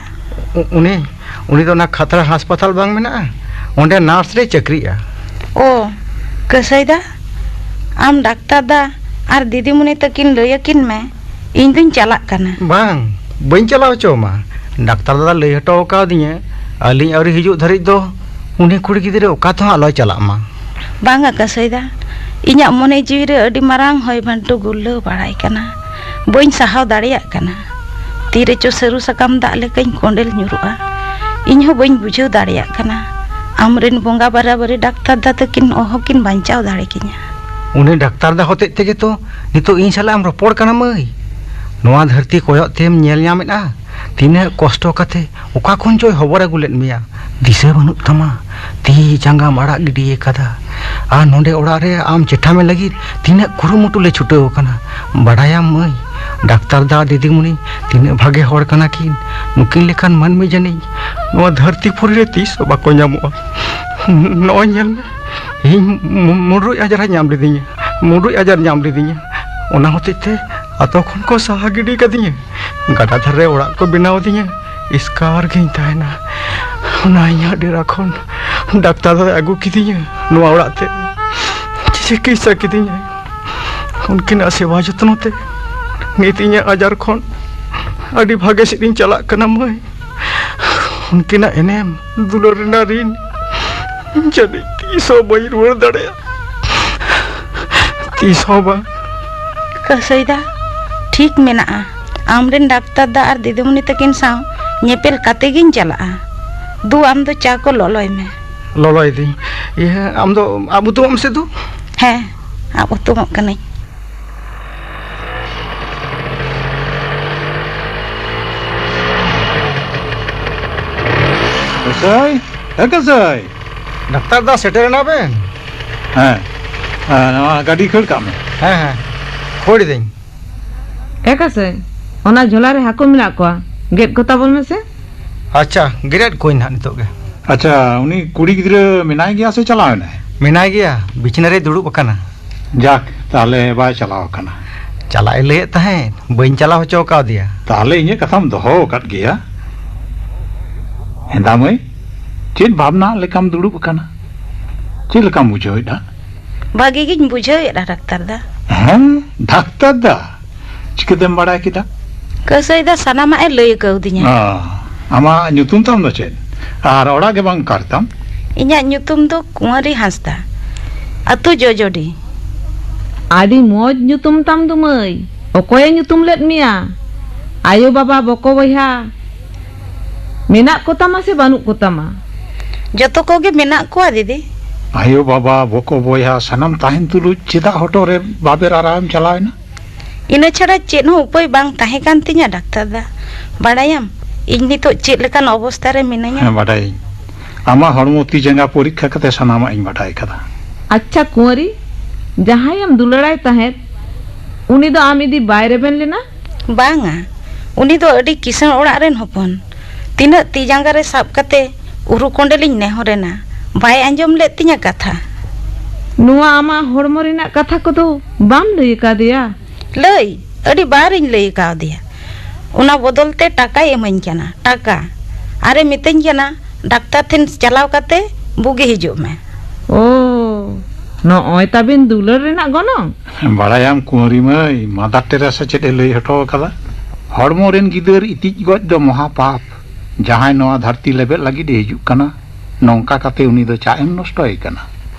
ᱩ-, ᱩᱱᱤ, ᱩᱱᱤ ᱫᱚ ᱚᱱᱟ ᱠᱷᱟᱛᱲᱟ ᱦᱟᱥᱯᱟᱛᱟᱞ ᱵᱟᱝ ᱢᱮᱱᱟᱜᱼᱟ, ᱚᱸᱰᱮ ᱱᱟᱨᱥ ᱨᱮᱭ ᱪᱟᱹᱠᱨᱤᱜᱼᱟ᱾ ᱚ, ᱠᱟᱹᱥᱟᱹᱭ ᱫᱟ, ᱟᱢ ᱰᱟᱠᱛᱟᱨ ᱫᱟ ᱟᱨ ᱫᱤᱫᱤᱢᱩᱱᱤ ᱛᱟᱹᱠᱤᱱ ᱞᱟᱹᱭ ᱟᱹᱠᱤᱱ ᱢᱮ, ᱤᱧ ᱫᱩᱧ ᱪᱟᱞᱟᱜ ᱠᱟᱱᱟ᱾ ᱵᱟᱝ, ᱵᱟᱹᱧ ᱪᱟᱞᱟᱣ ᱦᱚᱪᱚ ᱟᱢᱟ᱾ ᱰᱟᱠᱛᱟᱨ ᱫᱟᱫᱟ ᱞᱟᱹᱭ ᱦᱚᱴᱚ ᱟᱠᱟᱣᱫᱤᱧᱟ, ᱟᱹᱞᱤᱧ ᱟᱹᱣᱨᱤ ᱦᱤᱡᱩᱜ ᱫᱷᱟᱹᱨᱤᱡ ᱫᱚ ᱩᱱᱤ ᱠᱩᱲᱤ ᱜᱤᱫᱽᱨᱟᱹ ᱚᱠᱟ ᱛᱮᱦᱚᱸ ᱟᱞᱚᱭ ᱪᱟᱞᱟᱜ ᱢᱟ᱾ ᱵᱟᱝᱟ ᱠᱟᱹᱥᱟᱹᱭ ᱫᱟ, ᱤᱧᱟᱹᱜ ᱢᱚᱱᱮ ᱡᱤᱣᱤ ᱨᱮ ᱟᱹᱰᱤ ᱢᱟᱨᱟᱝ ᱦᱚᱭ ᱵᱷᱟᱱᱴᱩ ᱜᱩᱨᱞᱟᱹᱣ ᱵᱟᱲᱟᱭ ᱠᱟᱱᱟ᱾ ᱵᱟᱹᱧ ᱥᱟᱦᱟᱣ ᱫᱟᱲᱮᱭᱟᱜ ᱠᱟᱱᱟ᱾ ᱛᱤᱨᱮ ᱪᱚ ᱥᱟᱹᱨᱩ ᱥᱟᱠᱟᱢ ᱫᱟᱜ ᱞᱮᱠᱟᱧ ᱠᱚᱸᱰᱮᱞ ᱧᱩᱨᱩᱜᱼᱟ᱾ ᱤᱧ ᱦᱚᱸ ᱵᱟᱹᱧ ᱵᱩᱡᱷᱟᱹᱣ ᱫᱟᱲᱮᱭᱟᱜ ᱠᱟᱱᱟ, ᱟᱢᱨᱮᱱ ᱵᱚᱸᱜᱟ ᱵᱟᱨᱟᱵᱟᱹᱨᱤ ᱰᱟᱠᱛᱟᱨ ᱫᱟ ᱛᱟᱹᱠᱤᱱ ᱚᱦᱚᱠᱤᱱ ᱵᱟᱧᱪᱟᱣ ᱫᱟᱲᱮ ᱠᱤᱧᱟ᱾ ᱩᱱᱤ ᱰᱟᱠᱛᱟᱨ ᱫᱟ ᱦᱚᱛᱮᱡ ᱛᱮᱜᱮ ᱛᱚ ᱱᱤᱛᱚᱜ ᱤᱧ ᱥᱟᱞᱟᱜ ᱮᱢ ᱨᱚᱯᱚᱲ ᱠᱟᱱᱟ, ᱢᱟᱹᱭ᱾ ᱱᱚᱣᱟ ᱫᱷᱟᱹᱨᱛᱤ ᱠᱚᱭᱚᱜ ᱛᱮᱢ ᱧᱮᱞ ᱧᱟᱢᱮᱫᱼᱟ, ᱛᱤᱱᱟᱹᱜ ᱠᱚᱥᱴᱚ ᱠᱟᱛᱮ ᱚᱠᱟ ᱠᱷᱚᱱ ᱪᱚᱭ ᱦᱚᱵᱚᱨ ᱟᱹᱜᱩ ᱞᱮᱫ ᱢᱮᱭᱟ, ᱫᱤᱥᱟᱹ ᱵᱟᱹᱱᱩᱜ ᱛᱟᱢᱟ᱾ ᱛᱤ ᱡᱟᱸᱜᱟᱢ ᱟᱲᱟᱜ ᱜᱤᱰᱤ ᱟᱠᱟᱫᱟ᱾ ᱟᱨ ᱱᱚᱰᱮ ᱚᱲᱟᱜ ᱨᱮ ᱟᱢ ᱪᱮᱴᱷᱟᱢᱮ ᱞᱟᱹᱜᱤᱫ ᱛᱤᱱᱟᱹᱜ ᱠᱩᱨᱩᱢᱩᱴᱩ ᱞᱮ ᱪᱷᱩᱴᱟᱹᱣ ᱟᱠᱟᱱᱟ, ᱵᱟᱰᱟᱭᱟᱢ, ᱢᱟᱹᱭ? ᱰᱟᱠᱛᱟᱨ ᱫᱟ, ᱫᱤᱫᱤᱢᱩᱱᱤ ᱛᱤᱱᱟᱹᱜ ᱵᱷᱟᱜᱮ ᱦᱚᱲ ᱠᱟᱱᱟ ᱠᱤᱱ᱾ ᱱᱩᱠᱤᱱ ᱞᱮᱠᱟᱱ ᱢᱟᱹᱱᱢᱤ ᱡᱟᱹᱱᱤᱡ ᱱᱚᱣᱟ ᱫᱷᱟᱹᱨᱛᱤ ᱯᱩᱨᱤ ᱨᱮ ᱛᱤᱥ ᱦᱚᱸ ᱵᱟᱠᱚ ᱧᱟᱢᱚᱜᱼᱟ᱾ ᱱᱚᱜᱼᱚᱭ ᱧᱮᱞ ᱢᱮ, ᱤᱧ ᱢᱩ-, ᱢᱩᱰᱨᱩᱡ ᱟᱡᱟᱨ ᱮ ᱧᱟᱢ ᱞᱤᱫᱤᱧᱟ, ᱢᱩᱰᱨᱩᱡ ᱟᱡᱟᱨ ᱧᱟᱢ ᱞᱤᱫᱤᱧᱟ᱾ ᱚᱱᱟ ᱦᱚᱛᱮᱡ ᱛᱮ ᱟᱛᱳ ᱠᱷᱚᱱ ᱠᱚ ᱥᱟᱦᱟ ᱜᱤᱰᱤ ᱠᱟᱫᱤᱧᱟ᱾ ᱜᱟᱰᱟ ᱫᱷᱟᱨᱮ ᱨᱮ ᱚᱲᱟᱜ ᱠᱚ ᱵᱮᱱᱟᱣ ᱟᱫᱤᱧᱟ᱾ ᱮᱥᱠᱟᱨ ᱜᱤᱧ ᱛᱟᱦᱮᱱᱟ᱾ ᱚᱱᱟ ᱤᱧᱟᱹᱜ ᱰᱮᱨᱟ ᱠᱷᱚᱱ ᱰᱟᱠᱛᱟᱨ ᱫᱚᱭ ᱟᱹᱜᱩ ᱠᱤᱫᱤᱧᱟ ᱱᱚᱣᱟ ᱚᱲᱟᱜ ᱛᱮ᱾ ᱪᱤᱠᱤᱛᱥᱟ ᱠᱤᱫᱤᱧᱟᱭ᱾ ᱩᱱᱠᱤᱱᱟᱜ ᱥᱮᱵᱟ ᱡᱚᱛᱱᱚ ᱛᱮ ᱱᱤᱛ ᱤᱧᱟᱹᱜ ᱟᱡᱟᱨ ᱠᱷᱚᱱ ᱟᱹᱰᱤ ᱵᱷᱟᱜᱮ ᱥᱮᱫ ᱤᱧ ᱪᱟᱞᱟᱜ ᱠᱟᱱᱟ, ᱢᱟᱹᱭ᱾ ᱩᱱᱠᱤᱱᱟᱜ ᱮᱱᱮᱢ ᱫᱩᱞᱟᱹᱲ ᱨᱮᱱᱟᱜ ᱨᱤᱱ ᱡᱟᱹᱱᱤᱡ ᱛᱤᱥ ᱦᱚᱸ ᱵᱟᱹᱧ ᱨᱩᱣᱟᱹᱲ ᱫᱟᱲᱮᱭᱟᱜᱼᱟ᱾ ᱛᱤᱥ ᱦᱚᱸ ᱵᱟᱝ᱾ ᱠᱟᱹᱥᱟᱹᱭ ᱫᱟ, ᱴᱷᱤᱠ ᱢᱮᱱᱟᱜᱼᱟ᱾ ᱟᱢᱨᱮᱱ ᱰᱟᱠᱛᱟᱨ ᱫᱟ ᱟᱨ ᱫᱤᱫᱤᱢᱩᱱᱤ ᱛᱟᱹᱠᱤᱱ ᱥᱟᱶ ᱧᱮᱯᱮᱞ ᱠᱟᱛᱮ ᱜᱤᱧ ᱪᱟᱞᱟᱜᱼᱟ᱾ ᱫᱩ, ᱟᱢ ᱫᱚ ᱪᱟ ᱠᱚ ᱞᱚᱞᱚᱭ ᱢᱮ᱾ ᱞᱚᱞᱚᱭ ᱫᱟᱹᱧ᱾ ᱤᱭᱟᱹ, ᱟᱢ ᱫᱚ ᱟᱵ ᱦᱩᱛᱩᱢᱚᱜ ᱢᱮᱥᱮ ᱫᱩ᱾ ᱦᱮᱸ, ᱟᱵ ᱦᱩᱛᱩᱢᱚᱜ ᱠᱟᱹᱱᱟᱹᱧ᱾ ᱠᱟᱹᱥᱟᱹᱭ, ᱮ ᱠᱟᱹᱥᱟᱹᱭ᱾ ᱰᱟᱠᱛᱟᱨ ᱫᱟ, ᱥᱮᱴᱮᱨ ᱮᱱᱟ ᱵᱮᱱ? ᱦᱮᱸ, ᱦᱮᱸ, ᱱᱚᱣᱟ ᱜᱟᱹᱰᱤ ᱠᱷᱟᱹᱲ ᱠᱟᱜ ᱢᱮ᱾ ᱦᱮᱸ, ᱦᱮᱸ, ᱠᱷᱟᱹᱲ ᱫᱟᱹᱧ᱾ ᱮ ᱠᱟᱹᱥᱟᱹᱭ, ᱚᱱᱟ ᱡᱷᱚᱞᱟ ᱨᱮ ᱦᱟᱹᱠᱩ ᱢᱮᱱᱟᱜ ᱠᱚᱣᱟ, ᱜᱮᱫ ᱠᱚ ᱛᱟᱵᱚᱱ ᱢᱮᱥᱮ᱾ ᱟᱪᱪᱷᱟ, ᱜᱮᱨᱮᱫ ᱠᱚᱣᱟᱹᱧ ᱱᱟᱦᱟᱜ ᱱᱤᱛᱚᱜ ᱜᱮ᱾ ᱟᱪᱪᱷᱟ, ᱩᱱᱤ ᱠᱩᱲᱤ ᱜᱤᱫᱽᱨᱟᱹ ᱢᱮᱱᱟᱭ ᱜᱮᱭᱟ ᱥᱮ ᱪᱟᱞᱟᱣ ᱮᱱᱟᱭ? ᱢᱮᱱᱟᱭ ᱜᱮᱭᱟ, ᱵᱤᱪᱷᱱᱟᱹ ᱨᱮᱭ ᱫᱩᱲᱩᱵ ᱟᱠᱟᱱᱟ᱾ ᱡᱟᱠ, ᱛᱟᱦᱞᱮ ᱵᱟᱭ ᱪᱟᱞᱟᱣ ᱟᱠᱟᱱᱟ᱾ ᱪᱟᱞᱟᱜ ᱮ ᱞᱟᱹᱭᱮᱫ ᱛᱟᱦᱮᱸᱫ, ᱵᱟᱹᱧ ᱪᱟᱞᱟᱣ ᱦᱚᱪᱚ ᱠᱟᱣᱫᱮᱭᱟ᱾ ᱛᱟᱦᱞᱮ ᱤᱧᱟᱹᱜ ᱠᱟᱛᱷᱟᱢ ᱫᱚᱦᱚ ᱟᱠᱟᱫ ᱜᱮᱭᱟ᱾ ᱦᱮᱸᱫᱟ ᱢᱟᱹᱭ, ᱪᱮᱫ ᱵᱷᱟᱵᱽᱱᱟ ᱞᱮᱠᱟᱢ ᱫᱩᱲᱩᱵ ᱟᱠᱟᱱᱟ? ᱪᱮᱫ ᱞᱮᱠᱟᱢ ᱵᱩᱡᱷᱟᱹᱣᱮᱫᱼᱟ? ᱵᱷᱟᱜᱮ ᱜᱤᱧ ᱵᱩᱡᱷᱟᱹᱣᱮᱫᱼᱟ, ᱰᱟᱠᱛᱟᱨ ᱫᱟ᱾ ᱦᱮᱸ, ᱰᱟᱠᱛᱟᱨ ᱫᱟ? ᱪᱤᱠᱟᱹᱛᱮᱢ ᱵᱟᱲᱟᱭ ᱠᱮᱫᱟ? ᱠᱟᱹᱥᱟᱹᱭ ᱫᱟ ᱥᱟᱱᱟᱢᱟᱜ ᱮ ᱞᱟᱹᱭ ᱠᱟᱣᱫᱤᱧᱟ᱾ ᱚ, ᱟᱢᱟᱜ ᱧᱩᱛᱩᱢ ᱛᱟᱢ ᱫᱚ ᱪᱮᱫ? ᱟᱨ ᱚᱲᱟᱜ ᱜᱮ ᱵᱟᱝ ᱚᱠᱟ ᱨᱮᱛᱟᱢ? ᱤᱧᱟᱜ ᱧᱩᱛᱩᱢ ᱫᱚ ᱠᱩᱸᱣᱟᱨᱤ ᱦᱟᱸᱥᱫᱟ, ᱟᱹᱛᱩ ᱡᱚᱡᱚᱰᱤ᱾ ᱟᱹᱰᱤ ᱢᱚᱡᱽ ᱧᱩᱛᱩᱢ ᱛᱟᱢ ᱫᱚ ᱢᱟᱹᱭ᱾ ᱚᱠᱚᱭᱮ ᱧᱩᱛᱩᱢ ᱞᱮᱫ ᱢᱮᱭᱟ? ᱟᱭᱳ ᱵᱟᱵᱟ ᱵᱚᱠᱚ ᱵᱚᱭᱦᱟ ᱢᱮᱱᱟᱜ ᱠᱚᱛᱟᱢᱟ ᱥᱮ ᱵᱟᱹᱱᱩᱜ ᱠᱚᱛᱟᱢᱟ? ᱡᱚᱛᱚ ᱠᱚᱜᱮ ᱢᱮᱱᱟᱜ ᱠᱚᱣᱟ ᱫᱤᱫᱤ᱾ ᱟᱭᱳ ᱵᱟᱵᱟ, ᱵᱚᱠᱚ ᱵᱚᱭᱦᱟ ᱥᱟᱱᱟᱢ ᱛᱟᱦᱮᱱ ᱛᱩᱞᱩᱡ ᱪᱮᱫᱟᱜ ᱦᱚᱴᱚᱜ ᱨᱮ ᱵᱟᱵᱮᱨ ᱟᱨᱟᱣᱮᱢ ᱪᱟᱞᱟᱣ ᱮᱱᱟ? ᱤᱱᱟᱹ ᱪᱷᱟᱲᱟ ᱪᱮᱫ ᱦᱚᱸ ᱩᱯᱟᱹᱭ ᱵᱟᱝ ᱛᱟᱦᱮᱸ ᱠᱟᱱ ᱛᱤᱧᱟᱹ, ᱰᱟᱠᱛᱟᱨ ᱫᱟ᱾ ᱵᱟᱲᱟᱭᱟᱢ, ᱤᱧ ᱱᱤᱛᱚᱜ ᱪᱮᱫ ᱞᱮᱠᱟᱱ ᱚᱵᱚᱥᱛᱟ ᱨᱮ ᱢᱤᱱᱟᱹᱧᱟ? ᱦᱮᱸ, ᱵᱟᱰᱟᱭᱟᱹᱧ᱾ ᱟᱢᱟᱜ ᱦᱚᱲᱢᱚ ᱛᱤ ᱡᱟᱸᱜᱟ ᱯᱚᱨᱤᱠᱠᱷᱟ ᱠᱟᱛᱮ ᱥᱟᱱᱟᱢᱟᱜ ᱤᱧ ᱵᱟᱰᱟᱭ ᱠᱟᱫᱟ᱾ ᱟᱪᱪᱷᱟ ᱠᱩᱸᱣᱟᱨᱤ, ᱡᱟᱦᱟᱸᱭᱮᱢ ᱫᱩᱞᱟᱹᱲᱟᱭ ᱛᱟᱦᱮᱸᱫ, ᱩᱱᱤ ᱫᱚ ᱟᱢ ᱤᱫᱤ ᱵᱟᱭ ᱨᱮᱵᱮᱱ ᱞᱮᱱᱟ? ᱵᱟᱝᱟ, ᱩᱱᱤ ᱫᱚ ᱟᱹᱰᱤ ᱠᱤᱥᱟᱹᱬ ᱚᱲᱟᱜ ᱨᱮᱱ ᱦᱚᱯᱚᱱ᱾ ᱛᱤᱱᱟᱹᱜ ᱛᱤ ᱡᱟᱸᱜᱟ ᱨᱮ ᱥᱟᱵ ᱠᱟᱛᱮ ᱩᱨᱩ ᱠᱚᱸᱰᱮᱞᱤᱧ ᱱᱮᱦᱚᱨᱮᱱᱟ, ᱵᱟᱭ ᱟᱸᱡᱚᱢ ᱞᱮᱫ ᱛᱤᱧᱟᱹ ᱠᱟᱛᱷᱟ᱾ ᱱᱚᱣᱟ ᱟᱢᱟᱜ ᱦᱚᱲᱢᱚ ᱨᱮᱱᱟᱜ ᱠᱟᱛᱷᱟ ᱠᱚᱫᱚ ᱵᱟᱢ ᱞᱟᱹᱭ ᱟᱠᱟᱫᱮᱭᱟ? ᱞᱟᱹᱭ? ᱟᱹᱰᱤ ᱵᱟᱨᱤᱧ ᱞᱟᱹᱭ ᱠᱟᱣᱫᱮᱭᱟ᱾ ᱚᱱᱟ ᱵᱚᱫᱚᱞ ᱛᱮ ᱴᱟᱠᱟᱭ ᱤᱢᱟᱹᱧ ᱠᱟᱱᱟ, ᱴᱟᱠᱟ᱾ ᱟᱨᱮ ᱢᱤᱛᱟᱹᱧ ᱠᱟᱱᱟ, "ᱰᱟᱠᱛᱟᱨ ᱴᱷᱮᱱ ᱪᱟᱞᱟᱣ ᱠᱟᱛᱮ ᱵᱩᱜᱤ ᱦᱤᱡᱩᱜ ᱢᱮ᱾" ᱳ, ᱱᱚᱜᱼᱚᱭ ᱛᱟᱵᱤᱱ ᱫᱩᱞᱟᱹᱲ ᱨᱮᱱᱟᱜ ᱜᱚᱱᱚᱝ? ᱵᱟᱲᱟᱭᱟᱢ ᱠᱩᱸᱣᱟᱨᱤ ᱢᱟᱹᱭ, ᱢᱟᱫᱟᱨ ᱴᱮᱨᱮᱥᱟ ᱪᱮᱫ ᱮ ᱞᱟᱹᱭ ᱦᱚᱴᱚ ᱟᱠᱟᱫᱟ? ᱦᱚᱲᱢᱚ ᱨᱮᱱ ᱜᱤᱫᱟᱹᱨ ᱤᱛᱤᱡ ᱜᱚᱡ ᱫᱚ ᱢᱚᱦᱟ ᱯᱟᱯ᱾ ᱡᱟᱦᱟᱸᱭ ᱱᱚᱣᱟ ᱫᱷᱟᱹᱨᱛᱤ ᱞᱮᱵᱮᱫ ᱞᱟᱹᱜᱤᱫ ᱮ ᱦᱤᱡᱩᱜ ᱠᱟᱱᱟ, ᱱᱚᱝᱠᱟ ᱠᱟᱛᱮ ᱩᱱᱤ ᱫᱚ ᱪᱟᱜ ᱮᱢ ᱱᱚᱥᱴᱚᱭᱮ ᱠᱟᱱᱟ᱾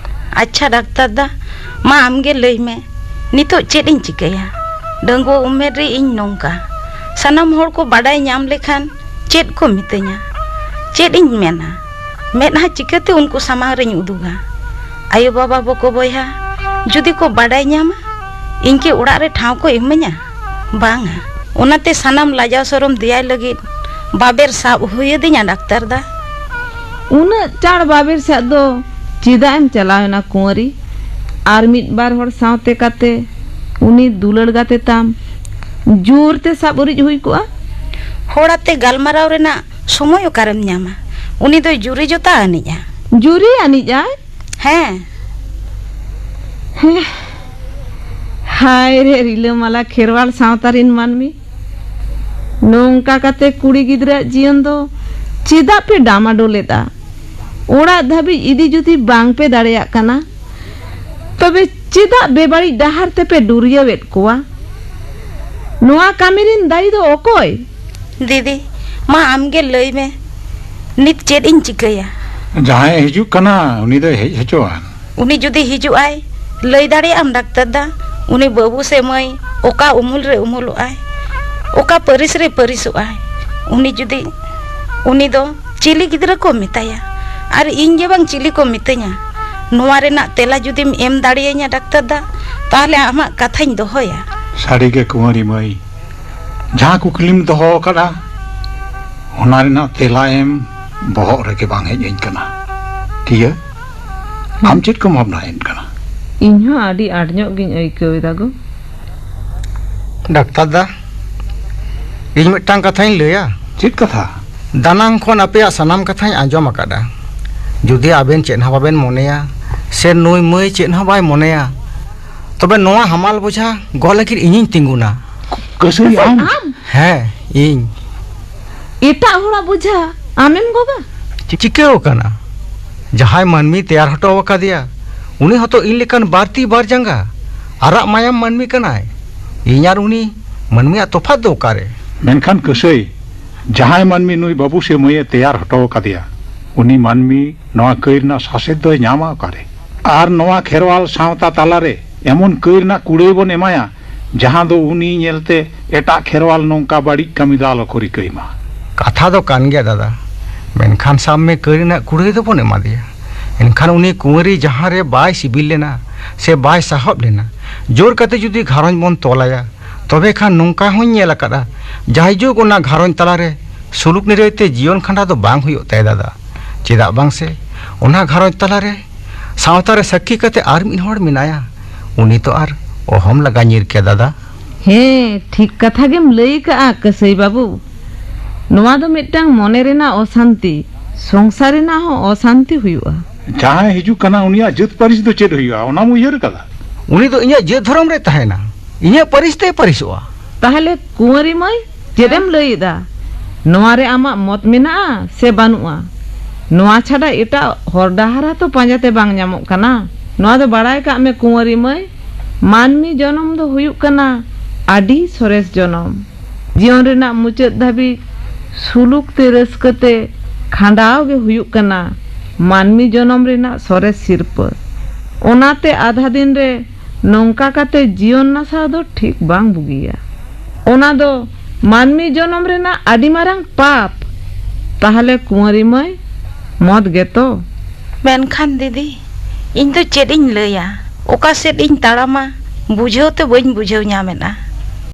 ᱟᱪᱪᱷᱟ ᱰᱟᱠᱛᱟᱨ ᱫᱟ, ᱢᱟ ᱟᱢᱜᱮ ᱞᱟᱹᱭ ᱢᱮ, ᱱᱤᱛᱚᱜ ᱪᱮᱫ ᱤᱧ ᱪᱤᱠᱟᱹᱭᱟ? ᱰᱟᱺᱜᱩᱣᱟᱹ ᱩᱢᱮᱨ ᱨᱮ ᱤᱧ ᱱᱚᱝᱠᱟ᱾ ᱥᱟᱱᱟᱢ ᱦᱚᱲ ᱠᱚ ᱵᱟᱰᱟᱭ ᱧᱟᱢ ᱞᱮᱠᱷᱟᱱ ᱪᱮᱫ ᱠᱚ ᱢᱤᱛᱟᱹᱧᱟ? ᱪᱮᱫ ᱤᱧ ᱢᱮᱱᱟ? ᱢᱮᱫᱦᱟ ᱪᱤᱠᱟᱹᱛᱮ ᱩᱱᱠᱩ ᱥᱟᱢᱟᱝ ᱨᱤᱧ ᱩᱫᱩᱜᱟ? ᱟᱭᱳ ᱵᱟᱵᱟ ᱵᱚᱠᱚ ᱵᱚᱭᱦᱟ ᱡᱩᱫᱤ ᱠᱚ ᱵᱟᱰᱟᱭ ᱧᱟᱢᱟ, ᱤᱧ ᱠᱤ ᱚᱲᱟᱜ ᱨᱮ ᱴᱷᱟᱶ ᱠᱚ ᱤᱢᱟᱹᱧᱟ? ᱵᱟᱝᱟ᱾ ᱚᱱᱟᱛᱮ ᱥᱟᱱᱟᱢ ᱞᱟᱡᱟᱣ ᱥᱚᱨᱚᱢ ᱫᱮᱭᱟᱭ ᱞᱟᱹᱜᱤᱫ ᱵᱟᱵᱮᱨ ᱥᱟᱵ ᱦᱩᱭ ᱟᱹᱫᱤᱧᱟ, ᱰᱟᱠᱛᱟᱨ ᱫᱟ᱾ ᱩᱱᱟᱹᱜ ᱪᱟᱬ ᱵᱟᱵᱮᱨ ᱥᱟᱵ ᱫᱚ ᱪᱮᱫᱟᱜ ᱮᱢ ᱪᱟᱞᱟᱣ ᱮᱱᱟ ᱠᱩᱸᱣᱟᱨᱤ? ᱟᱨ ᱢᱤᱫ ᱵᱟᱨ ᱦᱚᱲ ᱥᱟᱶᱛᱮ ᱠᱟᱛᱮ ᱩᱱᱤ ᱫᱩᱞᱟᱹᱲ ᱜᱟᱛᱮ ᱛᱟᱢ ᱡᱳᱨ ᱛᱮ ᱥᱟᱵ ᱩᱨᱤᱡ ᱦᱩᱭ ᱠᱚᱜᱼᱟ᱾ ᱦᱚᱲ ᱟᱛᱮ ᱜᱟᱞᱢᱟᱨᱟᱣ ᱨᱮᱱᱟᱜ ᱥᱚᱢᱚᱭ ᱚᱠᱟᱨᱮᱢ ᱧᱟᱢᱟ? ᱩᱱᱤ ᱫᱚᱭ ᱡᱩᱨᱤ ᱡᱚᱛᱟ ᱟᱹᱱᱤᱡᱼᱟ᱾ ᱡᱩᱨᱤ ᱟᱹᱱᱤᱡ ᱟᱭ? ᱦᱮᱸ᱾ ᱦᱮᱸ᱾ ᱦᱟᱭ ᱨᱮ ᱨᱤᱞᱟᱹᱢᱟᱞᱟ ᱠᱷᱮᱨᱣᱟᱞ ᱥᱟᱶᱛᱟ ᱨᱤᱱ ᱢᱟᱹᱱᱢᱤ, ᱱᱚᱝᱠᱟ ᱠᱟᱛᱮ ᱠᱩᱲᱤ ᱜᱤᱫᱽᱨᱟᱹᱣᱟᱜ ᱡᱤᱭᱚᱱ ᱫᱚ ᱪᱮᱫᱟᱜ ᱯᱮ ᱰᱟᱢᱟᱰᱳᱞ ᱮᱫᱟ? ᱚᱲᱟᱜ ᱫᱷᱟᱹᱵᱤᱡ ᱤᱫᱤ ᱡᱩᱫᱤ ᱵᱟᱝ ᱯᱮ ᱫᱟᱲᱮᱭᱟᱜ ᱠᱟᱱᱟ, ᱛᱚᱵᱮ ᱪᱮᱫᱟᱜ ᱵᱮᱵᱟᱹᱲᱤᱡ ᱰᱟᱦᱟᱨ ᱛᱮᱯᱮ ᱰᱩᱨᱤᱭᱟᱹᱣᱮᱫ ᱠᱚᱣᱟ? ᱱᱚᱣᱟ ᱠᱟᱹᱢᱤ ᱨᱤᱱ ᱫᱟᱭᱤ ᱫᱚ ᱚᱠᱚᱭ? ᱫᱤᱫᱤ, ᱢᱟ ᱟᱢᱜᱮ ᱞᱟᱹᱭ ᱢᱮ, ᱱᱤᱛ ᱪᱮᱫ ᱤᱧ ᱪᱤᱠᱟᱹᱭᱟ? ᱡᱟᱦᱟᱸᱭᱮ ᱦᱤᱡᱩᱜ ᱠᱟᱱᱟ, ᱩᱱᱤ ᱫᱚᱭ ᱦᱮᱡ ᱦᱚᱪᱚᱣᱟᱱ᱾ ᱩᱱᱤ ᱡᱩᱫᱤ ᱦᱤᱡᱩᱜ ᱟᱭ, ᱞᱟᱹᱭ ᱫᱟᱲᱮᱭᱟᱜ ᱟᱢ ᱰᱟᱠᱛᱟᱨ ᱫᱟ, ᱩᱱᱤ ᱵᱟᱹᱵᱩ ᱥᱮ ᱢᱟᱹᱭ ᱚᱠᱟ ᱩᱢᱩᱞ ᱨᱮ ᱩᱢᱩᱞᱚᱜ ᱟᱭ, ᱚᱠᱟ ᱯᱟᱹᱨᱤᱥ ᱨᱮ ᱯᱟᱹᱨᱤᱥᱚᱜ ᱟᱭ? ᱩᱱᱤ ᱡᱩᱫᱤ, ᱩᱱᱤ ᱫᱚ ᱪᱤᱞᱤ ᱜᱤᱫᱽᱨᱟᱹ ᱠᱚ ᱢᱮᱛᱟᱭᱟ? ᱟᱨ ᱤᱧ ᱜᱮ ᱵᱟᱝ ᱪᱤᱞᱤ ᱠᱚ ᱢᱤᱛᱟᱹᱧᱟ? ᱱᱚᱣᱟ ᱨᱮᱱᱟᱜ ᱛᱮᱞᱟ ᱡᱩᱫᱤᱢ ᱮᱢ ᱫᱟᱲᱮᱭᱟᱹᱧᱟ ᱰᱟᱠᱛᱟᱨ ᱫᱟ, ᱛᱟᱦᱞᱮ ᱟᱢᱟᱜ ᱠᱟᱛᱷᱟᱧ ᱫᱚᱦᱚᱭᱟ᱾ ᱥᱟᱹᱨᱤᱜᱮ ᱠᱩᱸᱣᱟᱨᱤ ᱢᱟᱹᱭ, ᱡᱟᱦᱟᱸ ᱠᱩᱠᱞᱤᱢ ᱫᱚᱦᱚ ᱟᱠᱟᱫᱼᱟ, ᱚᱱᱟ ᱨᱮᱱᱟᱜ ᱛᱮᱞᱟ ᱮᱢ ᱵᱚᱦᱚᱜ ᱨᱮᱜᱮ ᱵᱟᱝ ᱦᱮᱡ ᱟᱹᱧ ᱠᱟᱱᱟ᱾ ᱠᱤᱭᱟᱹ, ᱟᱢ ᱪᱮᱫ ᱠᱚᱢ ᱵᱷᱟᱵᱽᱱᱟᱭᱮᱫ ᱠᱟᱱᱟ? ᱤᱧ ᱦᱚᱸ ᱟᱹᱰᱤ ᱟᱸᱴ ᱧᱚᱜ ᱜᱤᱧ ᱟᱹᱭᱠᱟᱹᱣ ᱮᱫᱟ ᱜᱳ᱾ ᱰᱟᱠᱛᱟᱨ ᱫᱟ, ᱤᱧ ᱢᱤᱫᱴᱟᱝ ᱠᱟᱛᱷᱟᱧ ᱞᱟᱹᱭᱟ᱾ ᱪᱮᱫ ᱠᱟᱛᱷᱟ? ᱫᱟᱱᱟᱝ ᱠᱷᱚᱱ ᱟᱯᱮᱭᱟᱜ ᱥᱟᱱᱟᱢ ᱠᱟᱛᱷᱟᱧ ᱟᱸᱡᱚᱢ ᱟᱠᱟᱫᱟ᱾ ᱡᱩᱫᱤ ᱟᱵᱮᱱ ᱪᱮᱫ ᱦᱚᱸ ᱵᱟᱵᱮᱱ ᱢᱚᱱᱮᱭᱟ, ᱥᱮ ᱱᱩᱭ ᱢᱟᱹᱭ ᱪᱮᱫ ᱦᱚᱸ ᱵᱟᱭ ᱢᱚᱱᱮᱭᱟ, ᱛᱚᱵᱮ ᱱᱚᱣᱟ ᱦᱟᱢᱟᱞ ᱵᱚᱡᱷᱟ ᱜᱚᱜ ᱞᱟᱹᱜᱤᱫ ᱤᱧᱤᱧ ᱛᱤᱸᱜᱩᱱᱟ᱾ ᱠᱟᱹᱥᱟᱹᱭ ᱟᱢ? ᱟᱢ? ᱦᱮᱸ, ᱤᱧ᱾ ᱮᱴᱟᱜ ᱦᱚᱲᱟᱜ ᱵᱚᱡᱷᱟ ᱟᱢᱮᱢ ᱜᱚᱜᱟ? ᱪᱤ-, ᱪᱤᱠᱟᱹᱣ ᱠᱟᱱᱟ? ᱡᱟᱦᱟᱸᱭ ᱢᱟᱹᱱᱢᱤ ᱛᱮᱭᱟᱨ ᱦᱚᱴᱚ ᱟᱠᱟᱫᱮᱭᱟ, ᱩᱱᱤ ᱦᱚᱸᱛᱚ ᱤᱧ ᱞᱮᱠᱟᱱ ᱵᱟᱨ ᱛᱤ ᱵᱟᱨ ᱡᱟᱸᱜᱟ, ᱟᱨᱟᱜ ᱢᱟᱭᱟᱢ ᱢᱟᱹᱱᱢᱤ ᱠᱟᱱᱟᱭ᱾ ᱤᱧ ᱟᱨ ᱩᱱᱤ ᱢᱟᱹᱱᱢᱤᱭᱟᱜ ᱛᱚᱯᱷᱟᱛ ᱫᱚ ᱚᱠᱟᱨᱮ? ᱢᱮᱱᱠᱷᱟᱱ ᱠᱟᱹᱥᱟᱹᱭ, ᱡᱟᱦᱟᱸᱭ ᱢᱟᱹᱱᱢᱤ ᱱᱩᱭ ᱵᱟᱹᱵᱩ ᱥᱮ ᱢᱟᱹᱭᱮ ᱛᱮᱭᱟᱨ ᱦᱚᱴᱚ ᱟᱠᱟᱫᱮᱭᱟ, ᱩᱱᱤ ᱢᱟᱹᱱᱢᱤ ᱱᱚᱣᱟ ᱠᱟᱹᱭ ᱨᱮᱱᱟᱜ ᱥᱟᱥᱮᱛ ᱫᱚᱭ ᱧᱟᱢᱟ ᱚᱠᱟᱨᱮ? ᱟᱨ ᱱᱚᱣᱟ ᱠᱷᱮᱨᱣᱟᱞ ᱥᱟᱶᱛᱟ ᱛᱟᱞᱟᱨᱮ ᱮᱢᱚᱱ ᱠᱟᱹᱭ ᱨᱮᱱᱟᱜ ᱠᱩᱲᱟᱹᱭ ᱵᱚᱱ ᱮᱢᱟᱭᱟ, ᱡᱟᱦᱟᱸ ᱫᱚ ᱩᱱᱤ ᱧᱮᱞᱛᱮ ᱮᱴᱟᱜ ᱠᱷᱮᱨᱣᱟᱞ ᱱᱚᱝᱠᱟ ᱵᱟᱹᱲᱤᱡ ᱠᱟᱹᱢᱤ ᱫᱚ ᱟᱞᱚ ᱠᱚ ᱨᱤᱠᱟᱹᱭ ᱢᱟ᱾ ᱠᱟᱛᱷᱟ ᱫᱚ ᱠᱟᱱ ᱜᱮᱭᱟ ᱫᱟᱫᱟ, ᱢᱮᱱᱠᱷᱟᱱ ᱥᱟᱵ ᱢᱮ ᱠᱟᱹᱭ ᱨᱮᱱᱟᱜ ᱠᱩᱲᱟᱹᱭ ᱫᱚᱵᱚᱱ ᱮᱢᱟ ᱫᱮᱭᱟ, ᱮᱱᱠᱷᱟᱱ ᱩᱱᱤ ᱠᱩᱸᱣᱟᱹᱨᱤ ᱡᱟᱦᱟᱸ ᱨᱮ ᱵᱟᱭ ᱥᱤᱵᱤᱞ ᱞᱮᱱᱟ ᱥᱮ ᱵᱟᱭ ᱥᱟᱦᱚᱵ ᱞᱮᱱᱟ, ᱡᱳᱨ ᱠᱟᱛᱮ ᱡᱩᱫᱤ ᱜᱷᱟᱨᱚᱸᱡᱽ ᱵᱚᱱ ᱛᱚᱞᱟᱭᱟ, ᱛᱚᱵᱮ ᱠᱷᱟᱱ ᱱᱚᱝᱠᱟ ᱦᱚᱸᱧ ᱧᱮᱞ ᱟᱠᱟᱫᱼᱟ, ᱡᱟᱭᱡᱩᱜᱽ ᱚᱱᱟ ᱜᱷᱟᱨᱚᱸᱡᱽ ᱛᱟᱞᱟᱨᱮ ᱥᱩᱞᱩᱠ ᱱᱤᱨᱟᱹᱭ ᱛᱮ ᱡᱤᱭᱚᱱ ᱠᱷᱟᱸᱰᱟᱣ ᱫᱚ ᱵᱟᱝ ᱦᱩᱭᱩᱜ ᱛᱟᱭᱟ ᱫᱟᱫᱟ᱾ ᱪᱮᱫᱟᱜ ᱵᱟᱝ ᱥᱮ ᱚᱱᱟ ᱜᱷᱟᱨᱚᱸᱡᱽ ᱛᱟᱞᱟᱨᱮ ᱥᱟᱶᱛᱟ ᱨᱮ ᱥᱟᱹᱠᱷᱤ ᱠᱟᱛᱮ ᱟᱨ ᱢᱤᱫ ᱦᱚᱲ ᱢᱮᱱᱟᱭᱟ, ᱩᱱᱤ ᱛᱚ ᱟᱨ ᱚᱦᱚᱢ ᱞᱟᱜᱟ ᱧᱤᱨ ᱠᱮᱭᱟ ᱫᱟᱫᱟ᱾ ᱦᱮᱸ, ᱴᱷᱤᱠ ᱠᱟᱛᱷᱟ ᱜᱮᱢ ᱞᱟᱹᱭ ᱠᱟᱜᱼᱟ ᱠᱟᱹᱥᱟᱹᱭ ᱵᱟᱹᱵᱩ᱾ ᱱᱚᱣᱟ ᱫᱚ ᱢᱤᱫᱴᱟᱝ ᱢᱚᱱᱮ ᱨᱮᱱᱟᱜ ᱚᱥᱟᱱᱛᱤ, ᱥᱚᱝᱥᱟᱨ ᱨᱮᱱᱟᱜ ᱦᱚᱸ ᱚᱥᱟᱱᱛᱤ ᱦᱩᱭᱩᱜᱼᱟ᱾ ᱡᱟᱦᱟᱸᱭ ᱦᱤᱡᱩᱜ ᱠᱟᱱᱟ ᱩᱱᱤᱭᱟᱜ ᱡᱟᱹᱛ ᱯᱟᱹᱨᱤᱥ ᱫᱚ ᱪᱮᱫ ᱦᱩᱭᱩᱜᱼᱟ, ᱚᱱᱟᱢ ᱩᱭᱦᱟᱹᱨ ᱠᱟᱫᱟ? ᱩᱱᱤ ᱫᱚ ᱤᱧᱟᱹᱜ ᱡᱟᱹᱛ ᱫᱷᱚᱨᱚᱢ ᱨᱮ ᱛᱟᱦᱮᱱᱟ, ᱤᱧᱟᱹᱜ ᱯᱟᱹᱨᱤᱥ ᱛᱮᱭ ᱯᱟᱹᱨᱤᱥᱚᱜᱼᱟ᱾ ᱛᱟᱦᱞᱮ ᱠᱩᱸᱣᱟᱹᱨᱤ ᱢᱟᱹᱭ, ᱪᱮᱫ ᱮᱢ ᱞᱟᱹᱭ ᱮᱫᱟ? ᱱᱚᱣᱟ ᱨᱮ ᱟᱢᱟᱜ ᱢᱚᱛ ᱢᱮᱱᱟᱜᱼᱟ ᱥᱮ ᱵᱟᱹᱱᱩᱜᱼᱟ? ᱱᱚᱣᱟ ᱪᱷᱟᱰᱟ ᱮᱴᱟᱜ ᱦᱚᱨ ᱰᱟᱦᱟᱨ ᱦᱚᱸᱛᱚ ᱯᱟᱸᱡᱟᱛᱮ ᱵᱟᱝ ᱧᱟᱢᱚᱜ ᱠᱟᱱᱟ᱾ ᱱᱚᱣᱟ ᱫᱚ ᱵᱟᱲᱟᱭ ᱠᱟᱜ ᱢᱮ ᱠᱩᱸᱣᱟᱹᱨᱤ ᱢᱟᱹᱭ, ᱢᱟᱹᱱᱢᱤ ᱡᱚᱱᱚᱢ ᱫᱚ ᱦᱩᱭᱩᱜ ᱠᱟᱱᱟ ᱟᱹᱰᱤ ᱥᱚᱨᱮᱥ ᱡᱚᱱᱚᱢ᱾ ᱡᱤᱭᱚᱱ ᱨᱮᱱᱟᱜ ᱢᱩᱪᱟᱹᱫ ᱫᱷᱟᱹᱵᱤᱡ ᱥᱩᱞᱩᱠ ᱛᱮ ᱨᱟᱹᱥᱠᱟᱹ ᱛᱮ ᱠᱷᱟᱸᱰᱟᱣ ᱜᱮ ᱦᱩᱭᱩᱜ ᱠᱟᱱᱟ ᱢᱟᱹᱱᱢᱤ ᱡᱚᱱᱚᱢ ᱨᱮᱱᱟᱜ ᱥᱚᱨᱮᱥ ᱥᱤᱨᱯᱟᱹ᱾ ᱚᱱᱟᱛᱮ ᱟᱫᱷᱟ ᱫᱤᱱ ᱨᱮ ᱱᱚᱝᱠᱟ ᱠᱟᱛᱮ ᱡᱤᱭᱚᱱ ᱱᱟᱥᱟᱣ ᱫᱚ ᱴᱷᱤᱠ ᱵᱟᱝ ᱵᱩᱜᱤᱭᱟ᱾ ᱚᱱᱟ ᱫᱚ ᱢᱟᱹᱱᱢᱤ ᱡᱚᱱᱚᱢ ᱨᱮᱱᱟᱜ ᱟᱹᱰᱤ ᱢᱟᱨᱟᱝ ᱯᱟᱯ᱾ ᱛᱟᱦᱞᱮ ᱠᱩᱸᱣᱟᱹᱨᱤ ᱢᱟᱹᱭ, ᱢᱚᱛ ᱜᱮᱛᱚ? ᱢᱮᱱᱠᱷᱟᱱ ᱫᱤᱫᱤ, ᱤᱧ ᱫᱚ ᱪᱮᱫ ᱤᱧ ᱞᱟᱹᱭᱟ, ᱚᱠᱟ ᱥᱮᱫ ᱤᱧ ᱛᱟᱲᱟᱢᱟ, ᱵᱩᱡᱷᱟᱹᱣ ᱛᱮ ᱵᱟᱹᱧ ᱵᱩᱡᱷᱟᱹᱣ ᱧᱟᱢᱮᱫᱼᱟ᱾